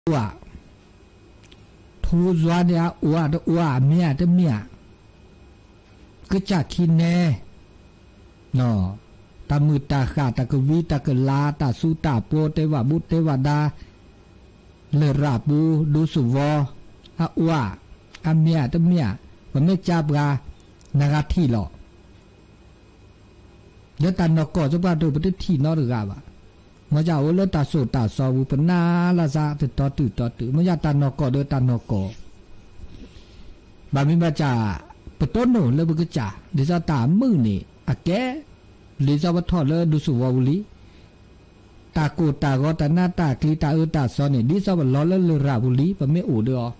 အိၣ်ဧါ, ထိၣ်ယွၤန့ၣ် အအိၣ်ဧါတအိၣ်ဧါ, အမ့ၢ်ဧါတမ့ၢ်ဧါ, ကစၢ်ခံနဲ, တၢ်မုာ်တၢ်ဃၢ် တၢ်ကဝံတၢ်ကလၤ တၢ်စူၤတၢ်ပီ တဲဘၣ်ဘူးတဲဘၣ်ဒါ လရာ်ပူၤ ဒူသဝီ အအိၣ်ဧါ, အမ့ၢ်ဧါတမ့ၢ်ဧါ, ပမ့ၢ်ကၢပှၤ နဂၤထံၣ်လီၤ. လၢတၢ်နီၢ်ကီၢ်သပှၢ်တၢၢ် ပတထံၣ်နီတဂၤဘၣ်. မ့ၢ်ကအိၣ်လၢတၢ်စိၣ်တၢ်စီပူၤ ပနၢ်လၢ်သးတတီတုၤတီတုၤ, မ့ၢ်ကတၢ်နီၢ်ကီၢ်ဒီးတၢ်နီၢ်ကီၢ် ဘၣ်မံၤဘၣ်စၢ် ပတိၢ်နီၣ်လၢပကစၢ် ဒ်သိးတၢ်မုာ်န့ၣ် အကဲ ဒ်သိးပထီၣ်လၢဒူသဝီပူၤလံ. တၢ်ကိၢ်တၢ်ဂီၤ တၢ်နးတၢ်ကျံၤ တၢ်အၢတၢ်သီန့ၣ် ဒ်သိးပလီၤလၢလရာ်ပူၤလံ ပမ့ၢ်အိၣ်ဒီးအီၤ,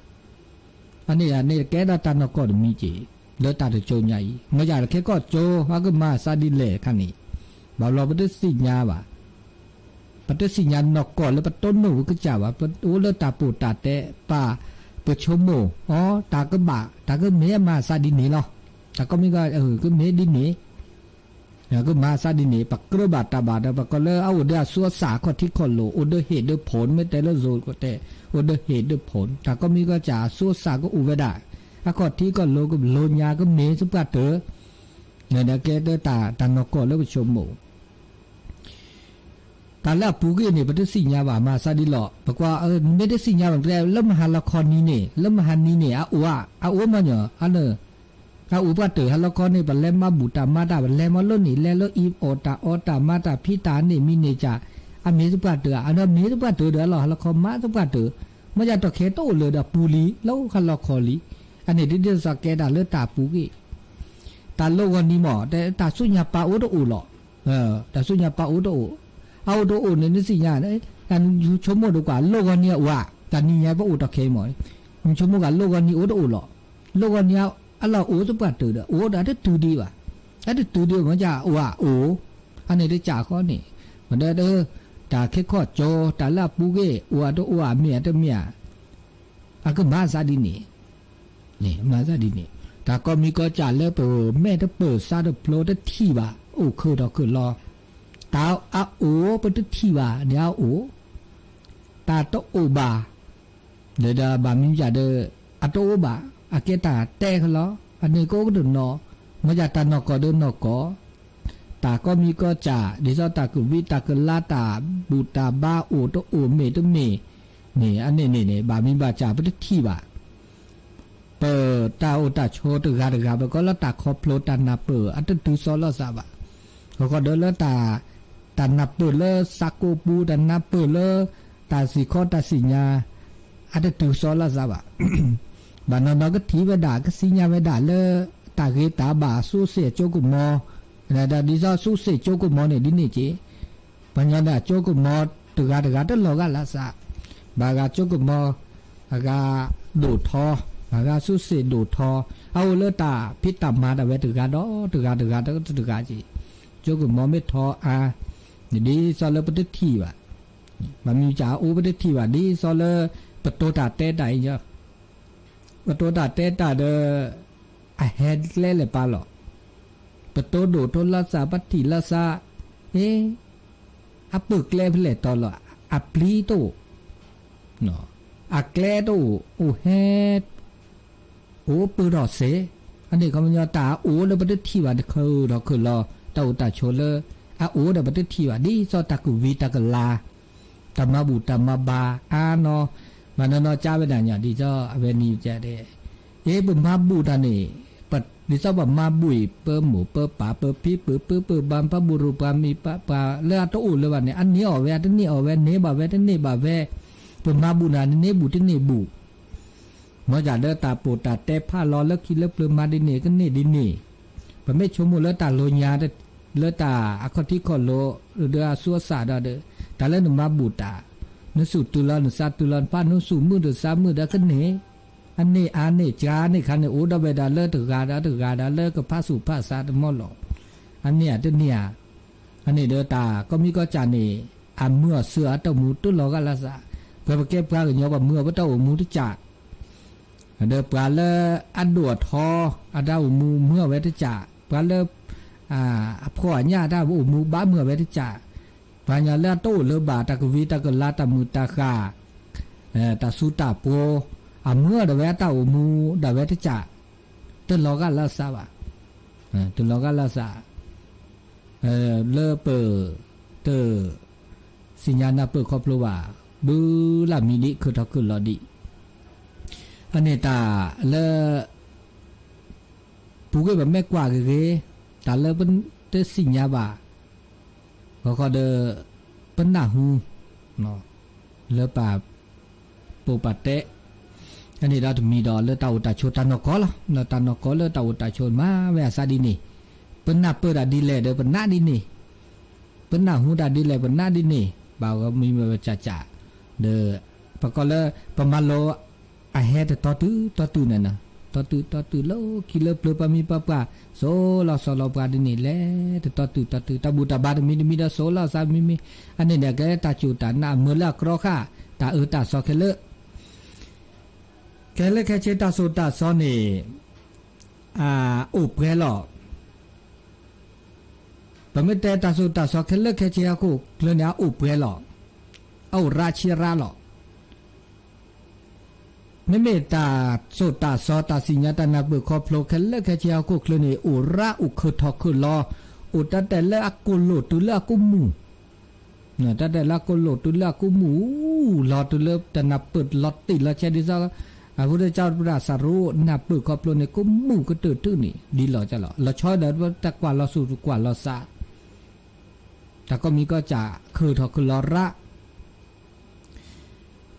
အန့ၣ်န့ၣ်ကဲဒၣ်တၢ်နီၢ်ကီၢ်တမံၤက့ၤ လၢတၢ်တကၠိညါအံၤ မ့ၢ်ကခဲကီၢ်ကၠိ အကမၤအသးဒ်လဲၣ်အခါန့ၣ် ဘၣ်ဘျီပတသ့ၣ်ညါဘၣ်. ပတသ့ၣ်ညါနီၢ်ကီၢ်လၢပတိၢ်နီၣ်ပကစၢ်ဘၣ်, ပအိၣ်လၢတၢ်ပိာ်တၢ်တဲ ပၢ်ပဆိကမိၣ်အီၤ တၢ်ကဘၣ် တၢ်ကမ့ၢ်အမၤအသးဒ်န့ၣ်လီၤ. တၢ်ကိးမံၤက ကမ့ၢ်ဒ်န့ၣ် ကမၤအသးဒ်န့ၣ် ပကြၢးဘၣ်တၢ်ဘၣ်ဒီး ပကိးလၢအအိၣ်ဒီးအသူအသၣ်အခီၣ်ထံးခီၣ်လိၤ အိၣ်ဒီးဟ့ၣ်ဒီးဖိး မ့ၢ်တဲလၢယိၤကတဲ အိၣ်ဒီးဟ့ၣ်ဒီးဖိး တၢ်ကိးမံၤကစၢ်အသူအသၣ်ကအိၣ်ဝဲဒၣ် အခီၣ်ထံးခီၣ်လိၤကလိၤညါကမ့ၢ်သပှၢ်တၢၢ် ကဲတၢ် တၢ်နီၢ်ကီၢ်လၢပဆိကမိၣ် တၢ်လၢအပူၤကွံာ်န့ၣ် ပတသ့ၣ်ညါဘၣ် မၤသးဒ်လီၤ. ပကွၢ် မ့ၢ်တသ့ၣ်ညါဘၣ် လၢမဟါလီၤခီနံၤန့ၣ် လၢမဟါနံၤန့ၣ် အအိၣ် အအိၣ်မးညီ အ အအိၣ်ပှၢ်တၢၢ် ဟါလီၤခီန့ၣ် ပလဲၤမၤဘူၣ်တၢ်မၤတၢ် ပလဲၤမၤလိန့ၣ် လဲၤလၢအံၤအီၣ်တၢ်အီတၢ်မၤတၢ် ဖံးတၢ်န့ၣ်မံၤန့ၣ်ကၢ် အမ့ၢ်သပှၢ်တၢၢ် အမ့ၢ်သပှၢ်တၢၢ်ဒီး အလီၢ်ဟါလီၤခီမၤသပှၢ်တၢၢ် မ့ၢ်ယတၢ်ခဲတအိၣ်လၢၤဒီးပူၤလံ လၢဟါလီၤခီလံ. အန့ၣ်ဒ်သိးကဲတၢ်လၢတၢ်ပူၤကွံာ် တၢ်လိၣ်ဂီၤနံၤမး တၢ်ဆူညါပၢ်အိၣ်တအိၣ်လီၤ. တၢ်ဆူညါပၢ်အိၣ်တအိၣ် အအိၣ်တအိၣ်န့ၣ် နသ့ၣ်ညါ ဆိကမိၣ်ဒီးကွၢ် လိၣ်ဂီၤနံၤအအိၣ်ဧါ တၢ်နံၤညါပအိၣ်တၢ်ခဲအံၤမး ဆိကမိၣ်ကွၢ် လိၣ်ဂီၤနံၤအိၣ်တအိၣ်လီၤ. လိၣ်ဂီၤနံၤအလီၢ်အိၣ်သပှၢ်တၢၢ်ဒီး အိၣ်ဒီးတတုၤဒံးဘၣ်. အတတုၤဒံးမ့ၢ်ကအိၣ်ဧါအိၣ် အန့ၣ်တကၢ်ဃီန့ၣ် မ့ၢ်ဒီး တၢ်ခဲခီၣ်ကၠိ တၢ်လၢအပူၤကွံာ် အိၣ်ဧါတအိၣ်ဧါ မ့ၢ်ဧါတမ့ၢ်ဧါ အကမၤသးဒ်န့ၣ် မၤသးဒ်န့ၣ် တၢ်ကိးမံၤကိးစၢ်လၢပမဲာ်တပၢၢ်သးတဖျိတထံၣ်ဘၣ် အိၣ်ခုၣ်ထီၣ်ခုၣ်လီၤ. တၢ်အအိၣ်ပတထံၣ်ဘၣ်န့ၣ်အအိၣ် တၢ်တအိၣ်ဘၣ် ဒီးဘၣ်မံၤယၤဒီး အတအိၣ်ဘၣ် အကဲတၢ်တဲကလီၤ အန့ၣ်ကအိၣ်ကတနီၤ မ့ၢ်ယၤတၢ်နီၢ်ကီၢ်ဒီးနီၢ်ကီၢ် တၢ်ကိးမံၤကိးစၢ် ဒ်သိးတၢ်ကဝံတၢ်ကလၤတၢ်ဘူၣ်တၢ်ဘါအိၣ်တအိၣ်မ့ၢ်တမ့ၢ် န့ၣ် အန့ၣ်န့ၣ်န့ၣ် ဘၣ်မံၤဘၣ်စၢ်ပတထံၣ်ဘၣ် ပတၢ်အိၣ်တၢ်ဆိးတဂၤတဂၤ ပကိးလၢတၢ်ခီဖျိတၢ်နၢ်ပၢၢ် အတတုၤစီလီၤသးဘၣ်. အဃိဒီးလၢ တၢ်နၢ်ပၢၢ်လၢသးကိးပူၤ တၢ်နၢ်ပၢၢ်လၢ တၢ်စံၣ်ခီတၢ်စံၣ်ညါ အတတုၤစီလီၤသးဘၣ်. ဘၣ်နီၢ်နီၢ်ကထံၣ်ဝဲဒၣ် ကသ့ၣ်ညါဝဲဒၣ်လၢ တၢ်ဂ့ၤတၢ်ဘၣ် အစုစ့ၣ်ကၠိကမီၤ ဒီးဒ်သိးစုစ့ၣ်ကၠိကမီၤန့ၣ်ဒ်န့ၣ်က့ ပှၤညီန့ၣ် အကၠိကမီၤတဂၤတဂၤတလီၤဂာ်လၢသး, ဘၣ်ဂၤကၠိကမီၤ အဂၤဒိၣ်ထီ, ဘၣ်ဂၤစုစ့ၣ်ဒိၣ်ထီ, အအိၣ်လၢတၢ်ဖံးတၢ်မၤဒၣ်ဝဲတဂၤဒီးတဂၤ တဂၤဒီးတဂၤက့ၤ, ကၠိကမီၤမ့ၢ်ထီအါ, ဒ်သိးလၢပတထံၣ်ဘၣ်, ဘၣ်မနုၤအအိၣ်ပတထံၣ်ဘၣ် ဒ်သိးလၢ ပတိၤတၢ်တဲတၢ်အံၤ ပတိၤတၢ်တဲတၢ်ဒီး အဟဲကျဲလဲၣ်ပာ်လီၤ, ပတိၤဒိၣ်တိၤလၢသး ပထံၣ်လၢသး, အ့, အပၢၢ်ကျဲဖဲလဲၣ်တီလီၤ, အပျံၤတအိၣ်, အကျဲတအိၣ်, အိၣ်ဟဲ, အိၣ်ပၢၢ်ထီၣ်စ့ၢ်, အန့ၣ်ခီပညီတၢ်အအိၣ်လၢပတထံၣ်ဘၣ်န့ၣ် ခုၣ်ထီၣ်ခုၣ်လီၤ, တၢ်အိၣ်တၢ်ဆိးလၢ အအိၣ်ဒီးပတထံၣ်ဘၣ် ဒ်သိးတၢ်ကဝံၤတၢ်ကလၤ တၢ်မၤဘူၣ်တၢ်မၤဘါအါနီၤ, မၤနီၤနီၤကၢ်ဝဲဒၣ်ညါ ဒ်သိးအဝဲန့ၣ်တဲ, အ့ ပမၤဘူၣ်တၢ်န့ၣ်, ဒ်သိးပမၤဘူၣ်အံၤ ပမိၢ်ပပၢ် ပဖံပၢ် ပပၢ် ပှၤ ပှၤဘူၣ်ရိၣ်ပှၤမံၤ ပှၤလၢအတအိၣ်လၢၤဘၣ်န့ၣ် အန့ၢ်အီၣ်ဝဲ အတန့ၢ်အီၣ်ဝဲ န့ၢ်ဘၣ်ဝဲ တန့ၢ်ဘၣ်ဝဲ, ပမၤဘူၣ်န့ၣ် နန့ၢ်ဘူၣ်တန့ၢ်ဘူၣ် မ့ၢ်ဒၣ်လၢတၢ်ပိာ်တၢ်တဲဖးလီၤလၢခံလၢပျၢၤမၤဒ်န့ၣ် ကန့ၢ်ဒ်န့ၣ်, ပမ့ၢ်ဆိကမိၣ်လၢတၢ်လိၤညါ, လၢတၢ်အခီၣ်ထံးခီၣ်လိၤ, ဒီးအသူအသၣ်ဒီး, တၢ်လၢနမၤဘူၣ်တၢ်, နသူၣ်တုၤလီၤ နသးတုၤလီၤ နဖးနသူၣ်မုာ်ဒီးသးမုာ်ဒီးကန့ၢ်, အန့ၢ်အါန့ၢ်ကၢန့ၢ်ခါန့ၣ် အိၣ်ဒီးဝဲဒၣ်လၢတဂၤဒီးတဂၤဒီးလၢကဖးသူၣ်ဖးသးတမီၢ်လီၤ, အန့ၢ်ဧါတန့ၢ်ဧါ, အန့ၣ်ဒီးတၢ်ကိးမံၤကိးကၢ်န့ၣ်, အမုာ်အီၤစၢၤအတၢ်အိၣ်မူတလီၤဂာ်လၢသး, ပှၤပကဲပှၤကညီပှၤမုာ်အီၤပတၢ်အိၣ်မူတကၢ် ဒီးပှၤလၢအဒိၣ်အထီ, အတၢ်အိၣ်မူမုာ်အဝဲတကၢ်, ပှၤလၢ အဖှီၣ်အညၣ်အတၢ်အိၣ်မူဘၣ်မုာ်အဝဲတကၢ်, ပှၤကညီလၢအတအိၣ်လၢၤဘၣ် တၢ်ကဝံၤတၢ်ကလၤတၢ်မုာ်တၢ်ဃၢ်, တၢ်ဆူးတၢ်ပှီၤ, အမုာ်ဒၣ်ဝဲအတၢ်အိၣ်မူဒၣ်ဝဲတကး, တလီၤဂာ်လၢအသးဘၣ်, တလီၤဂာ်လၢအသး, လၢပတသ့ၣ်ညါနၢ်ပၢၢ်ခီဖျိဘၣ်, ဘုလၢ်မံဒံး ခုၣ်ထီၣ်ခုၣ်လီၤဒံး, အန့ၣ်တၢ်လၢ ပူၤကွံာ်ပမ့ၢ်ကွၢ်ဂ့ၤဂ့ၤ, တၢ်လၢပတသ့ၣ်ညါဘၣ်, ဃီဃီဒီး ပနၢ်ဟူ လၢပှၤပိာ်ပှၤတဲ, အန့ၣ်ဒီးတမံၤဒီးလၢတၢ်အိၣ်တၢ်ဆိးတၢ်နီၢ်ကီၢ်လီၤ. လၢတၢ်နီၢ်ကီၢ်လၢတၢ်အိၣ်တၢ်ဆိးမၤဝဲအသးဒ်န့ၣ်, ပနၢ်ပၢၢ်တၢ်ဒ်လဲၣ်ဒီးပနၢ်ဒ်န့ၣ်, ပနၢ်ဟူတၢ်ဒ်လဲၣ်ပနၢ်ဒ်န့ၣ်, ဘၣ်ဂီၤမံၤမ့ၢ်ဝဲကၠးကၠး, ဒီး ပကိးလၢ ပမၤလိ အဟဲတတီတုၤတီတုၤန့ၣ်, တီတုၤတီတုၤလၢခံလၢပျၢၤပှၤမံပှၤပှၢ်, စိာ်လီၤစီၤလီၤပှၤဒ်န့ၣ်လဲၣ်, တတီတုၤတီတုၤ တၢ်ဘူၣ်တၢ်ဘါတမံၤတမံၤဒီးစိာ်လီၤသးမံမံ, အန့ၣ်န့ၣ်ကဲတၢ်စူၢ်တၢ်နာ်အမုာ်လၢအကြီခါ, တၢ်အၢတၢ်သီခဲလၢာ်, ခဲလၢာ်ခဲဆ့တၢ်စိာ်တၢ်စီန့ၣ် အိၣ်ပှဲၤလီၤ. ပမ့ၢ်တဲတၢ်စိာ်တၢ်စီခဲလၢာ်ခဲဆ့ဟီၣ်ခိၣ်ချၢန့ၣ် အအိၣ်ပှဲၤလီၤ. အအိၣ်ရးဆံရးလီၤ. မ့မ့ၢ်တၢ်စိာ်တၢ်စီတၢ်သ့ၣ်ညါတၢ်နၢ်ပၢၢ်ခီဖျိခဲလၢာ်ခဲဆ့ဟီၣ်ခိၣ်ချၢန့ၣ် အိၣ်ရးအိၣ်ခုၣ်ထီၣ်ခုၣ်လီၤ, အိၣ်တၢ်တဲာ်လၢအကိၢ်လိာ်တုၤလၢအကိၢ်မုၢ် တၢ်တဲာ်လၢအကိၢ်လိာ်တုၤလၢအကိၢ်မုၢ်, လီၤတုၤလၢတၢ်နၢ်ပၢၢ်လီၤတံၢ်လီၤဆဲးဒ်သိး အဝဲဒၣ်ကၠီပဒၣ်စၤရူနၢ်ပၢၢ်ခီဖျိန့ၣ် ကိၢ်မုၢ်ကတၢၢ်တုၤန့ၣ် ဒ်လီၤကၢ်လီၤ. လီၤဆီဒီးတၢ်ကွၢ်လီၤဆူၣ်ကွၢ်လီၤသး, တၢ်ကိးမံၤကီၢ်စဲၣ်ခုၣ်ထီၣ်ခုၣ်လီၤရး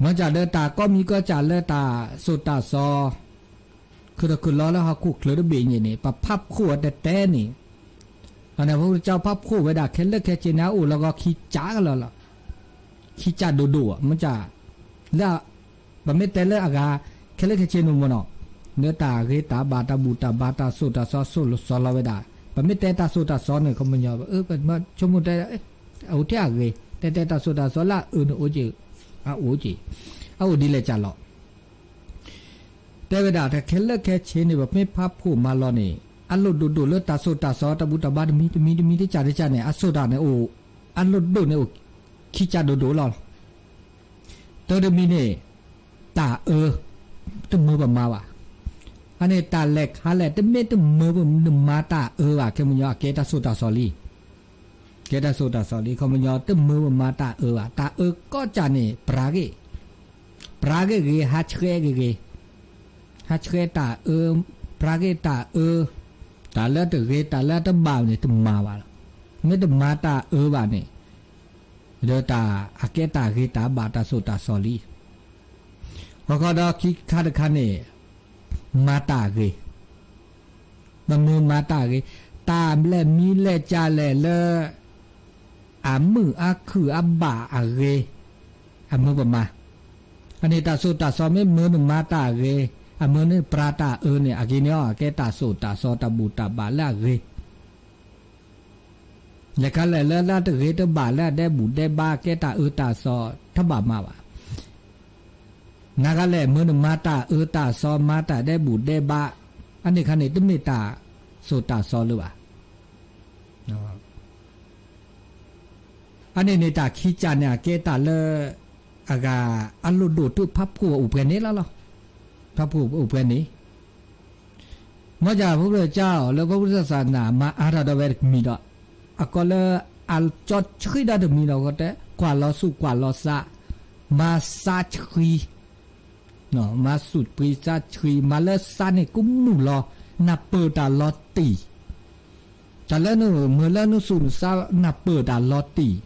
မ့ၢ်ကဒီးတၢ်ကိးမံၤကီၢ်စဲၣ်လၢတၢ်စိာ်တၢ်စီ ခုၣ်ထီၣ်ခုၣ်လီၤလၢဟီၣ်ခိၣ်ချၢတဘ့ၣ်ညါန့ၣ် ပဖးဖှိၣ်အီၤတဲတဲန့ၣ်, အန့ၣ် ပကစၢ်ဖးဖှိၣ်ဝဲဒၣ်ခဲလၢာ်ခဲဆ့န့ၣ် အအိၣ်လီၤဂီၤခံကၠးကလီလီၤ. ခံကၠးဒိၣ်ဒိၣ် မ့ၢ်က လၢ ပမ့ၢ်တဲလၢအဂၤ ခဲလၢာ်ခဲဆ့န့ၣ်မ့ၢ်နီၤ, လၢတၢ်ဂ့ၤတၢ်ဘၣ်တၢ်ဘူၣ်တၢ်ဘါတၢ်စိာ်တၢ်စီစိာ်လီၤစီလီၤဝဲဒၣ်, ပမ့ၢ်တဲတၢ်စိာ်တၢ်စီန့ၣ် ခီပညီ ပဆိကမိၣ်တဲ အအိၣ်ထဲအဂ့ၤ, တဲတဲတၢ်စိာ်တၢ်စီလၢအအၢန့ၣ်အိၣ်က့ၤ, အအိၣ်က့ၤ, အအိၣ်ဒ်လဲၣ်ကၢ်လီၤ တဲဝဲဒၣ်တၢ်ခဲလၢာ်ခဲဆ့န့ၣ် ပမ့ၢ်ဖးဖှိၣ်မၤလီၤန့ၣ် အလိၣ်ဒိၣ်ဒိၣ်လၢတၢ်စိာ်တၢ်စီတၢ်ဘူၣ်တၢ်ဘါတမံၤတမံၤတမံၤတကၠးတကၠးန့ၣ် အစိာ်တၢ်န့ၣ်အိၣ်, အလိၣ်ဒိၣ်န့ၣ်အိၣ်, ခံကၠးဒိၣ်ဒိၣ်လီၤ. တၢ်တမံၤန့ၣ် တၢ်အၢ, တမၢပမၤဘၣ်. အန့ၣ်တၢ်လဲၤခါလဲၣ် တမ့ၢ်တမၢနမၤတၢ်အၢဘၣ် ခဲမညီအကဲတၢ်စိာ်တၢ်စီလံ ကဲတၢ်စိာ်တၢ်စီလံ ခီပညီ တမၢပမၤတၢ်အၢဘၣ်. တၢ်အၢကီၢ်ကၢ်န့ၣ် ပြၤဂ့ၢ်, ပြၤဂ့ၢ်ဂ့ၤ ဟးဆှဲးဂ့ၤဂ့ၤ, ဟးဆှဲးတၢ်အၢ, ပြၤဂ့ၢ်တၢ်အၢ, တၢ်လၢတဂ့ၤ တၢ်လၢတဘၣ်န့ၣ် တမၤဘၣ်လီၤ. မ့ၢ်တမၤတၢ်အၢဘၣ်န့ၣ် ဒီးတၢ်အကဲတၢ်ဂ့ၤတၢ်ဘၣ်တၢ်စိာ်တၢ်စီလံ. ဃီဃီဒီးခံခါတခါန့ၣ် မၤတၢ်အဂ့ၤ ပမ့ၢ်မၤတၢ်အဂ့ၤ, တၢ်လဲၤမံလဲၤကၢ်လဲၣ်လၢ အမုာ်အခုၣ်အဘၣ်အဂ့ၤ, အမၢပမၤ, အန့ၣ်တၢ်စိာ်တၢ်စီမ့ၢ်မၢနမၤတၢ်အဂ့ၤ, အမၢနပြၤတၢ်အၢန့ၣ် အဂ့ၤန့ၣ်အီၤ အကဲတၢ်စိာ်တၢ်စီတၢ်ဘူၣ်တၢ်ဘါလၢအဂ့ၤ လဲၤခါလဲၣ်လၢလၢတဂ့ၤတဘၣ်လၢအဒဲဘူၣ်ဒဲဘါ ကဲတၢ်အၢတၢ်စီ တဘၣ်မၤဘၣ်. နၤခါလဲၣ် မၢနမၤတၢ်အၢတၢ်စီ မၤတၢ်ဒဲဘူၣ်ဒဲဘါ, အန့ၣ်ခါန့ၣ် တမ့ၢ်တၢ်စိာ်တၢ်စီလၢၤဘၣ်. အန့ၣ်န့ၣ် တၢ်ခံကၢ်န့ၣ် အကဲတၢ်လၢ အဂၤ အလိၣ်ဒိၣ်တုၤဖးဖှိၣ်အိၣ်ပှဲၤန့ၣ်လီၤလီၤ. ဖးဖှိၣ်အိၣ်ပှဲၤန့ၣ် မ့ၢ်က ဖုဖုကၢ်အီၤလၢဖုဖုသးစၢ်နၤ မၤအါထီၣ်ဒီးဝဲတမံၤဒီး အကီလၢ အကၠီဆှံဒၣ်တမံၤဒီး ကတဲ ကွၢ်လီၤဆူၣ်ကွၢ်လီၤသး မၤသးဆှံ မၤဆူၣ်ပှံၤသးဆှံ မၤလၢသးန့ၣ်ကိးမုၢ်လီၤ နၢ်ပၢၢ်တၢ်လီၤတံၢ် တၢ်လၢနမၢလၢနဆူၣ်နသး နၢ်ပၢၢ်တၢ်လီၤတံၢ်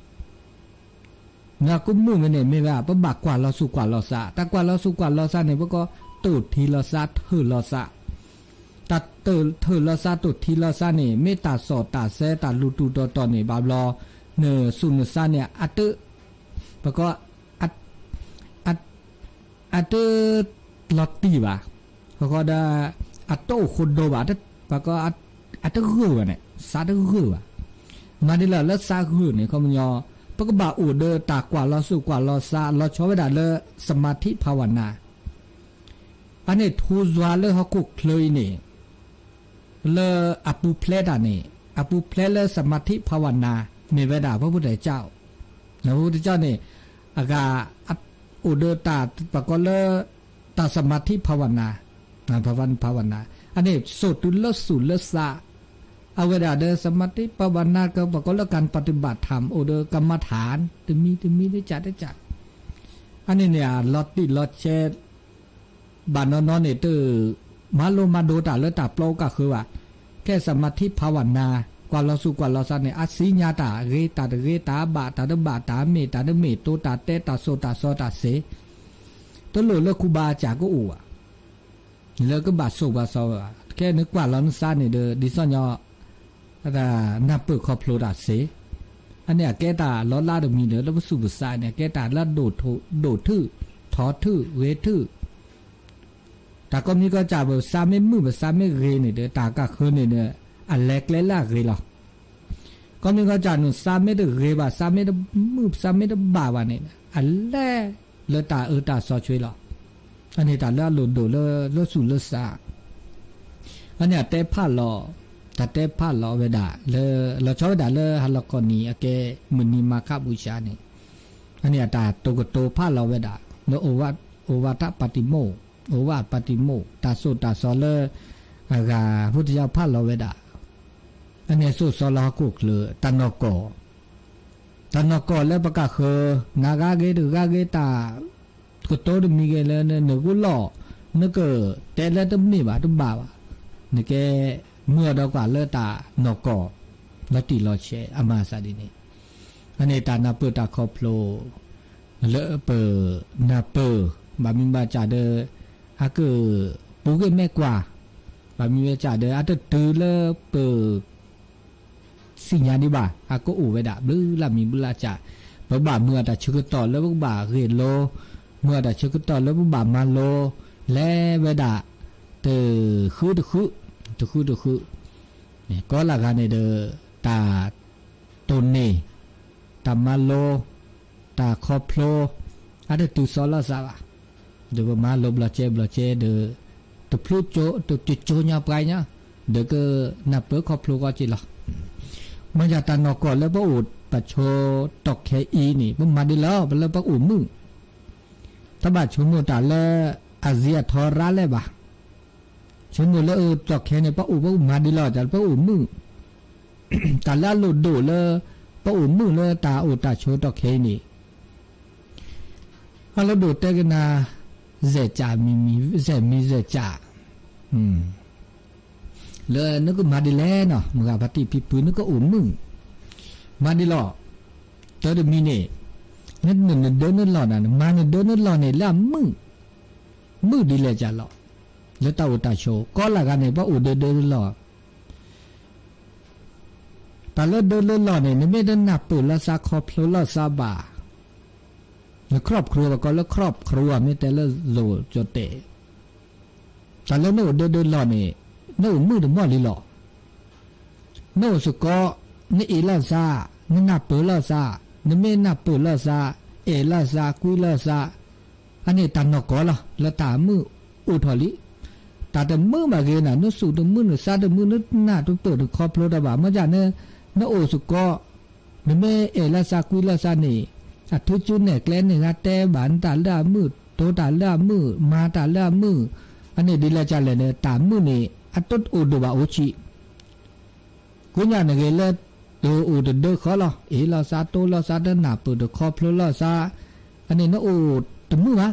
နကိးမုၢ်မ့ၢ်န့ၣ် မ့ၢ်ဝဲ ပဘၣ်ကွၢ်လီၤဆူၣ်ကွၢ်လီၤသး တၢ်ကွၢ်လီၤဆူၣ်ကွၢ်လီၤသးန့ၣ် ပကိးတိၢ်ထံလီၤသး ထၢၣ်လီၤသး တၢ်ထၢၣ်လီၤသး တိၢ်ထံလီၤသးန့ၣ် မ့ၢ်တၢ်စီၣ်တၢ်ဆဲ တၢ်လူၢ်တူၢ်တီၤတီၤန့ၣ် ဘၣ်ဘျီ နဆူၣ်နသးန့ၣ် အတ ပကိး အတ လီၤတံၢ်ဘၣ် ဃီဃီဒီး အတအိၣ်ဃိဒိဘၣ် ပကိး အတဂၢၢ်ဘၣ်န့ၣ် သးတဂၢၢ်ဘၣ် မၤဒ်လဲၣ်လၢသးဂၢၢ်န့ၣ် ခီပညီ ပကဘၣ်အိၣ်ဒီးတၢ်ကွၢ်လီၤဆူၣ်ကွၢ်လီၤသး လီၤဆီဝဲဒၣ်လၢ သမၢထံဖးဝနၤ အန့ၣ်ထူစွါလၢဟီၣ်ခိၣ်ချၢအံၤန့ၣ် လၢအပူၤဖျဲးတၢ်န့ၣ် အပူၤဖျဲးလၢသမၢထံဖးဝနၤ မ့ၢ်ဝဲဒၣ် พระพุทธเจ้า พระพุทธเจ้า န့ၣ် အဂၤ အ အိၣ်ဒီးတၢ်ပကိးလၢ တၢ် สมาธิภาวนา ภาวนา အန့ၣ် စိာ်တုၤလၢသူၣ်လၢသး အဝဲဒၣ်ဒီး สมาธิภาวนา ကပကိးလၢ การปฏิบัติธรรม အိၣ်ဒီး กรรมฐาน တမံၤတမံၤတကးတကး အန့ၣ်န့ၣ် အလီၤတံၢ်လီၤဆဲး ဘၣ်နီၢ်နီၢ်န့ၣ် တ မၤလိမၤဒိးတၢ်လၢတၢ်ပျီကၣ်ဃုာ်ဘၣ်. ကဲ สมาธิภาวนา ကွၢ်လီၤသူၣ်ကွၢ်လီၤသးန့ၣ် အသ့ၣ်ညါတၢ်ဂ့ၤတၢ်တဂ့ၤ တၢ်ဘၣ်တၢ်တဘၣ် တၢ်မ့ၢ်တၢ်တမ့ၢ် တိၤတၢ်တဲ တၢ်စိာ်တၢ်စီတၢ်စ့ၤ တလိၣ်လၢ ครูบาอาจารย์ ကအိၣ်ဘၣ် လၢကဘၣ်စိာ်ဘၣ်စီဘၣ် ခဲနကွၢ်လီၤနသးန့ၣ်ဒီး ဒ်သိးညီ နၢ်ပၢၢ်ခီဖျိတၢ်စ့ၤ အန့ၣ်အကဲတၢ်လီၤလးတမံၤဒီး လၢပသူၣ်ပသးန့ၣ် အကဲတၢ်လၢ ဒိၣ်ထုၣ် ထီထုၣ် ဂ့ၤထုၣ် တၢ်ကိးမံၤကိးဂၤ ပသးမ့ၢ်မုာ် ပသးမ့ၢ်ဂ့ၤန့ၣ်ဒီး တၢ်ကၣ်ဃုာ်န့ၣ်ဒီး အလဲၤကျဲလၢအဂ့ၤလီၤ. ကိးမံၤကိးဂၤ နသးမ့ၢ်တဂ့ၤဘၣ် သးမ့ၢ်တမုာ် သးမ့ၢ်တဘၣ်ဘၣ်န့ၣ် အလဲၤလၢတၢ်အၢတၢ်သီဆှ့လီၤ. အန့ၣ်တၢ်လၢအလိၣ်ဒိၣ်လၢ လၢသူၣ်လၢသး အန့ၣ်အတဲဖးလီၤ တၢ်တဲဖးလီၤဝဲဒၣ်လၢ လီၤဆီဝဲဒၣ်လၢဟါလီၤခီနံၤ အကဲမုၢ်နံၤမၤခးဘူၣ်ဆါန့ၣ် အန့ၣ်အတၢ်တိၤကတိၤဖးလီၤဝဲဒၣ် လၢ โอวาท โอวาทปาติโมกข์ โอวาทปาติโมกข์ တၢ်သိၣ်တၢ်သီလၢ အဂၤ ဖုတယၢ်ဖးလီၤဝဲဒၣ် အန့ၣ်သိၣ်သီလၢဟီၣ်ခိၣ်ချၢ တၢ်နီၢ်ကီၢ် တၢ်နီၢ်ကီၢ်လၢပကၣ်ဃုာ် နၤဂၤဂ့ၤတဂၤဂ့ၤ တၢ်ကတိၤတမံၤဂ့ၤလၢနဂုာ်လီၢ် နကတဲလၢတမ့ၢ်ဘၣ်တဘၣ်ဘၣ် နကဲမုာ်အီၤဒီးကွၢ်လၢတၢ်နီၢ်ကီၢ် လီၤတံၢ်လီၤဆဲး အမၤသးဒ်န့ၣ် အန့ၣ်တၢ်နၢ်ပၢၢ်တၢ်ခီဖျိ လၢပနၢ်ပၢၢ် ဘၣ်မနုၤဘၣ်တၢ်ဒီး အကပူၤကွံာ်မ့ၢ်ကွၢ် ဘၣ်မနုၤဘၣ်တၢ်ဒီး အတတုၤလၢပ သ့ၣ်ညါဒံးဘၣ် အကအိၣ်ဝဲဒၣ် ဘျုးလၢ်မံၤဘျုးလၢ်စၢ် ပဘၣ်မုာ်အတၢ်ဆၢကတီၢ်လၢပကဘၣ်ဂ့ၢ်လိ မုာ်အတၢ်ဆၢကတီၢ်လၢပဘၣ်မၤလိ လဲၤဝဲဒၣ် တဃုတဃု တဃုတဃု ကိးလၢဂၤန့ၣ်ဒီး တၢ် တိၢ်န့ၢ် တၢ်မၤလိ တၢ်ခီဖျိ အတတုၤသီလီၤသးဘၣ် ဒီးပမၤလိဘျီကဲဘျီကဲဒီး တဖျိကၠိ တကၠိညါပှၤညါ ဒီးကနၢ်ပၢၢ်ခီဖျိကီက့ၤလီၤ. မ့ၢ်ယတၢ်နီၢ်ကီၢ်လၢပအိၣ်ပဆိးတီၢ်ခဲအံၤန့ၣ် ပမၤဒ်လဲၣ် ပလၢပအိၣ်မုာ် တဘၣ်ဆိကမိၣ်တၢ်လၢအဂ့ၤအထီရၣ်လဲၣ်ဘၣ်. ဆိကမိၣ်လၢအတီၢ်ခဲန့ၣ် ပအိၣ်ပမၤဒ်လဲၣ် တၢ်လၢပအိၣ်မုာ် တၢ်လၢအလိၣ်ဒိၣ်လၢ ပအိၣ်မုာ်လၢတၢ်အိၣ်တၢ်ဆိးတီၢ်ခဲအံၤန့ၣ် အလိၣ်ဒိၣ်တဲကနၤ စဲးကၠးမံၤမံၤ စဲးမံၤစဲးကၠး လၢနကမၤဒ်လဲၣ်နီၤ မုၢ်ဂၤဖါတံၢ်ဖံဖု နကအိၣ်မုာ် မၤဒ်လဲၣ် တၢ်တမံၤန့ၣ် နဒၢနလီၢ်နၤ နမၤနဒၢနလီၢ်န့ၣ်လၢအမုာ် မုာ်ဒ်လဲၣ်ကၠးလီၤ လၢတၢ်အိၣ်တၢ်ဆိး ကိးလၢဂၤန့ၣ် ပအိၣ်ဒၢဒၢလီၢ် တၢ်လၢဒၢလၢလီၢ်န့ၣ် နမ့ၢ်တနၢ်ပၢၢ်လီၤသးခီဖျိလီၤသးဘၣ် န ครอบครัว ပကိးလၢ ครอบครัว မ့ၢ်တဲလၢ သိၣ်ကၠိတဲာ် တၢ်လၢနအိၣ်ဒၢဒၢလီၢ်န့ၣ် နအိၣ်မုာ်တမီၢ်လံလီၤ နအိၣ်စ့ၢ်ကီး နအဲၣ်လီၤသး နနၢ်ပၢၢ်လီၤသး နမ့ၢ်နၢ်ပၢၢ်လီၤသး အဲၣ်လီၤသး ကွံလီၤသး အန့ၣ်တၢ်နီၢ်ကီၢ်လီၤ လၢတၢ်မုာ်အိၣ်ထီၣ်လံ တၢ်တမုာ်ဘၣ်ဂ့ၤနၤ နသူၣ်တမုာ် နသးတမုာ် နနၢ်တပၢၢ်တခီဖျိတၢ်ဘၣ် မ့ၢ်ဒ်န့ၣ် နအိၣ်စ့ၢ်ကီး နမ့ၢ်အဲၣ်လီၤသးကွံလီၤသးန့ၣ် အထူးကၠူနဲၣ်ကျဲန့ၣ် ဂၤတဲဘၣ်နတၢ်လၢအမုာ် တိၤတၢ်လၢအမုာ် မၤတၢ်လၢအမုာ် အန့ၣ်ဒ်လဲၣ်ကၠးလဲၣ်န့ၣ် တၢ်မုာ်န့ၣ် အတအိၣ်ဒိၣ်ဘၣ်အိၣ်ဆံး ကိးညါန့ၣ်ဂ့ၤလၢ တအိၣ်တဒၢဃီလီၤ အဲၣ်လီၤသး တိၤလီၤသး တနၢ်ပၢၢ်တခီဖျိလီၤသး အန့ၣ်နအိၣ်တမုာ်ဘၣ်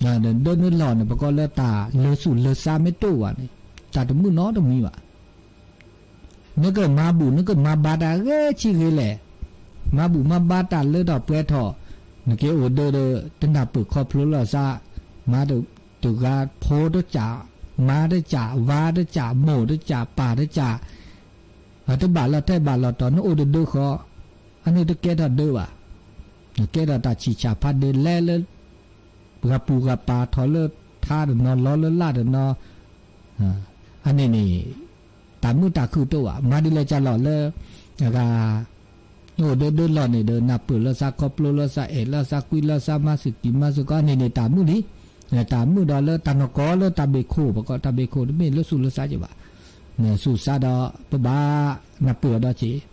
ဒၢနလီၢ်န့ၣ် ပကိးလၢတၢ်လၢသူၣ်လၢသးမ့ၢ်တအိၣ်ဘၣ်န့ၣ် တၢ်တမုာ်နီတမံၤဘၣ် နကမၤဘူၣ် နကမၤဘါတၢ်ဂ့ၤဆံးဂ့ၤလဲၣ် မၤဘူၣ်မၤဘါတၢ်လၢထီၣ်ပှဲၤထီၣ် နက့ၤအိၣ်ဒၢဒီး တနၢ်ပၢၢ်ခီဖျိလီၤသး မၤတဂၤဖိတကး မါတကး ဝၤတကး မိၢ်တကး ပၢ်တကး တဘၣ်လီၤထဲဘၣ်လီၤတီၤ နအိၣ်တဒၢဃီ အန့ၣ်တကဲထီၣ်ဒၢဘၣ် နကဲထီၣ်တၢ်ဆံၣ်ဆၣ်ဖးဒိၣ်လဲလၢ ပှၤပူၤပှၤပၤထီၣ်လၢထါတနီၤ လီၤလၢလၢ်တနီၤ အန့ၣ်န့ၣ် တၢ်မုာ်တၢ်ခုၣ်တအိၣ်ဘၣ် မၤဒ်လဲၣ်ကၠးလီၤလၢ အဂၤ နအိၣ်ဒၢဒၢလီၢ်န့ၣ်ဒီး နၢ်ပၢၢ်လီၤသး ခီဖျိလီၤသး အဲၣ်လီၤသး ကွံလီၤသး မၤသကိးမၤသကိးန့ၣ်န့ၣ် တၢ်မုာ်လံ တၢ်မုာ်ဒီးလၢတၢ်နီၢ်ကီၢ်လၢတၢ်ဘ့ၣ်ခိၣ် ပကိးတၢ်ဘ့ၣ်ခိၣ် တမ့ၢ်လၢသူၣ်လၢသးက့ၤဘၣ် သူၣ်သးဒီး ပဘၣ်နၢ်ပၢၢ်အီၤဒီးက့ၤ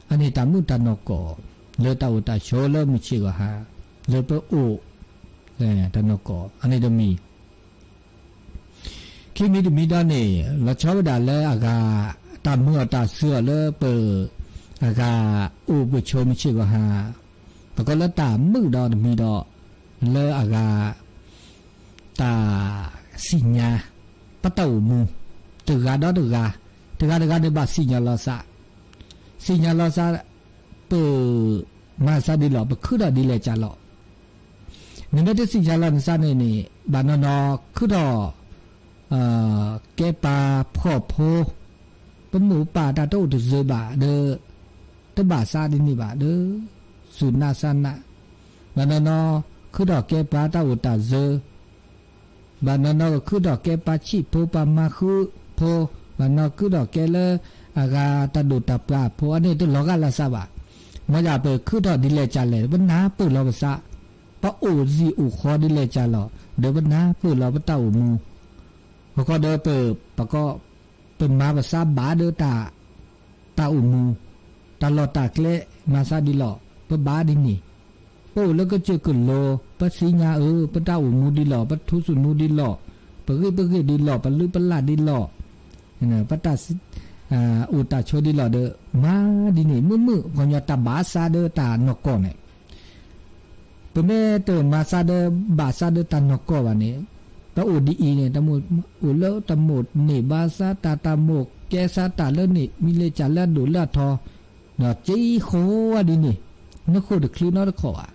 အန့ၣ်တၢ်မုာ်တၢ်နီၢ်ကီၢ် လၢတၢ်အိၣ်တၢ်ဆိးလၢမုၢ်ဆ့ၣ်ဂီၤဟါ လၢပအိၣ် တၢ်နီၢ်ကီၢ်အန့ၣ်တမံၤ ခံမံၤတမံၤဒီးန့ၣ် လီၤဆီဝဲဒၣ်လၢအဂၤ တၢ်မုာ်အီၤတၢ်စၢၤအီၤလၢပ အဂၤအိၣ်ပဆိးမုၢ်ဆ့ၣ်ကီးဟါ, ပကိးလၢတၢ်မုာ်ဒီးတမံၤဒီး လၢအဂၤ တၢ်သ့ၣ်ညါ ပတၢ်အိၣ်မူ တဂၤဒီးတဂၤ, တဂၤတဂၤန့ၣ်ဘၣ်သ့ၣ်ညါလီၤသး, သ့ၣ်ညါလီၤသး ပမၤသးဒ်လဲၣ် ပခုထီၣ်ဒ်လဲၣ်ကၢ်လီၤ. နမ့ၢ်တသ့ၣ်ညါလီၤနသးန့ၣ်န့ၣ် ဘၣ်နီၢ်နီၢ်ခုထီၣ် ကဲပှၤဖှီၣ်ဖိ, ပမိၢ်ပပၢ်တၢ်တအိၣ်တစၢၤဘၣ်ဒီး တဘၣ်သးဒ်န့ၣ်ဘၣ်ဒီး စူၢ်နာ်သးနာ်, ဘၣ်နီၢ်နီၢ်ခုထီၣ်ကဲပှၤတၢ်အိၣ်တၢ်စၢၤ ဘၣ်နီၢ်နီၢ်ကခုထီၣ်ကဲပှၤဆံးဖိပှၤမၤဃုဖိ, ဘၣ်နီၢ်ခုထီၣ်ကဲလၢအဂၤတၢ်ဒိၣ်တၢ်ပှၢ်ဖိ အန့ၣ်တလီၤဂာ်လၢသးဘၣ်. မ်ယပခုထီၣ်ဒ်လဲၣ်ကၢ်လဲၣ် ပနၢ်ပၢၢ်လီၤပသး, ပအိၣ်သံၣ်အိၣ်ဃီဒ်လဲၣ်ကၢ်လီၤ ဒီးပနၢ်ပၢၢ်လီၤပတၢ်အိၣ်မူ, ပကီဒီးပ ပကီ ပမၤပသးဘၣ်ဒီးတၢ် တၢ်အိၣ်မူ, တၢ်လီၢ်တၢ်ကျဲ မၤသးဒ်လီၤ ပဘၣ်ဒ်န့ၣ်, ပအိၣ်လၢကစၢၢ်ကလိၤ ပသ့ၣ်ညါအၢ ပတၢ်အိၣ်မူဒ်လီၤ ပထူသနူဒ်လီၤ ပဂ့ၢ်ပဂ့ၢ်ဒ်လီၤ ပလုၢ်ပလၢ်ဒ်လီၤ ပတၢ် အိၣ်တၢ်ဆိးဒ်လီၤဒီး မၤဒ်န့ၣ် မုာ်မုာ် ပှၤကညီတၢ်ဘၣ်သးဒီးတၢ်နီၢ်ကီၢ်န့ၣ် ပမ့ၢ်တမၤသးဒီးဘၣ်သးဒီးတၢ်နီၢ်ကီၢ်ဘၣ်န့ၣ် တၢ်အိၣ်ဒ်အံၤန့ၣ် တၢ်မိၣ်အိၣ်လၢတၢ်မိၣ်န့ၢ်ဘၣ်သးတၢ် တၢ်မိၣ်ကဲသးတၢ်လၢန့ၣ် မ့ၢ်လၢကၢ်လၢအဒိၣ်လၢအထီ ဒီးက့ဃိဝဲဒ်န့ၣ် နဃိတချုးနီတခီၣ်ဘၣ်.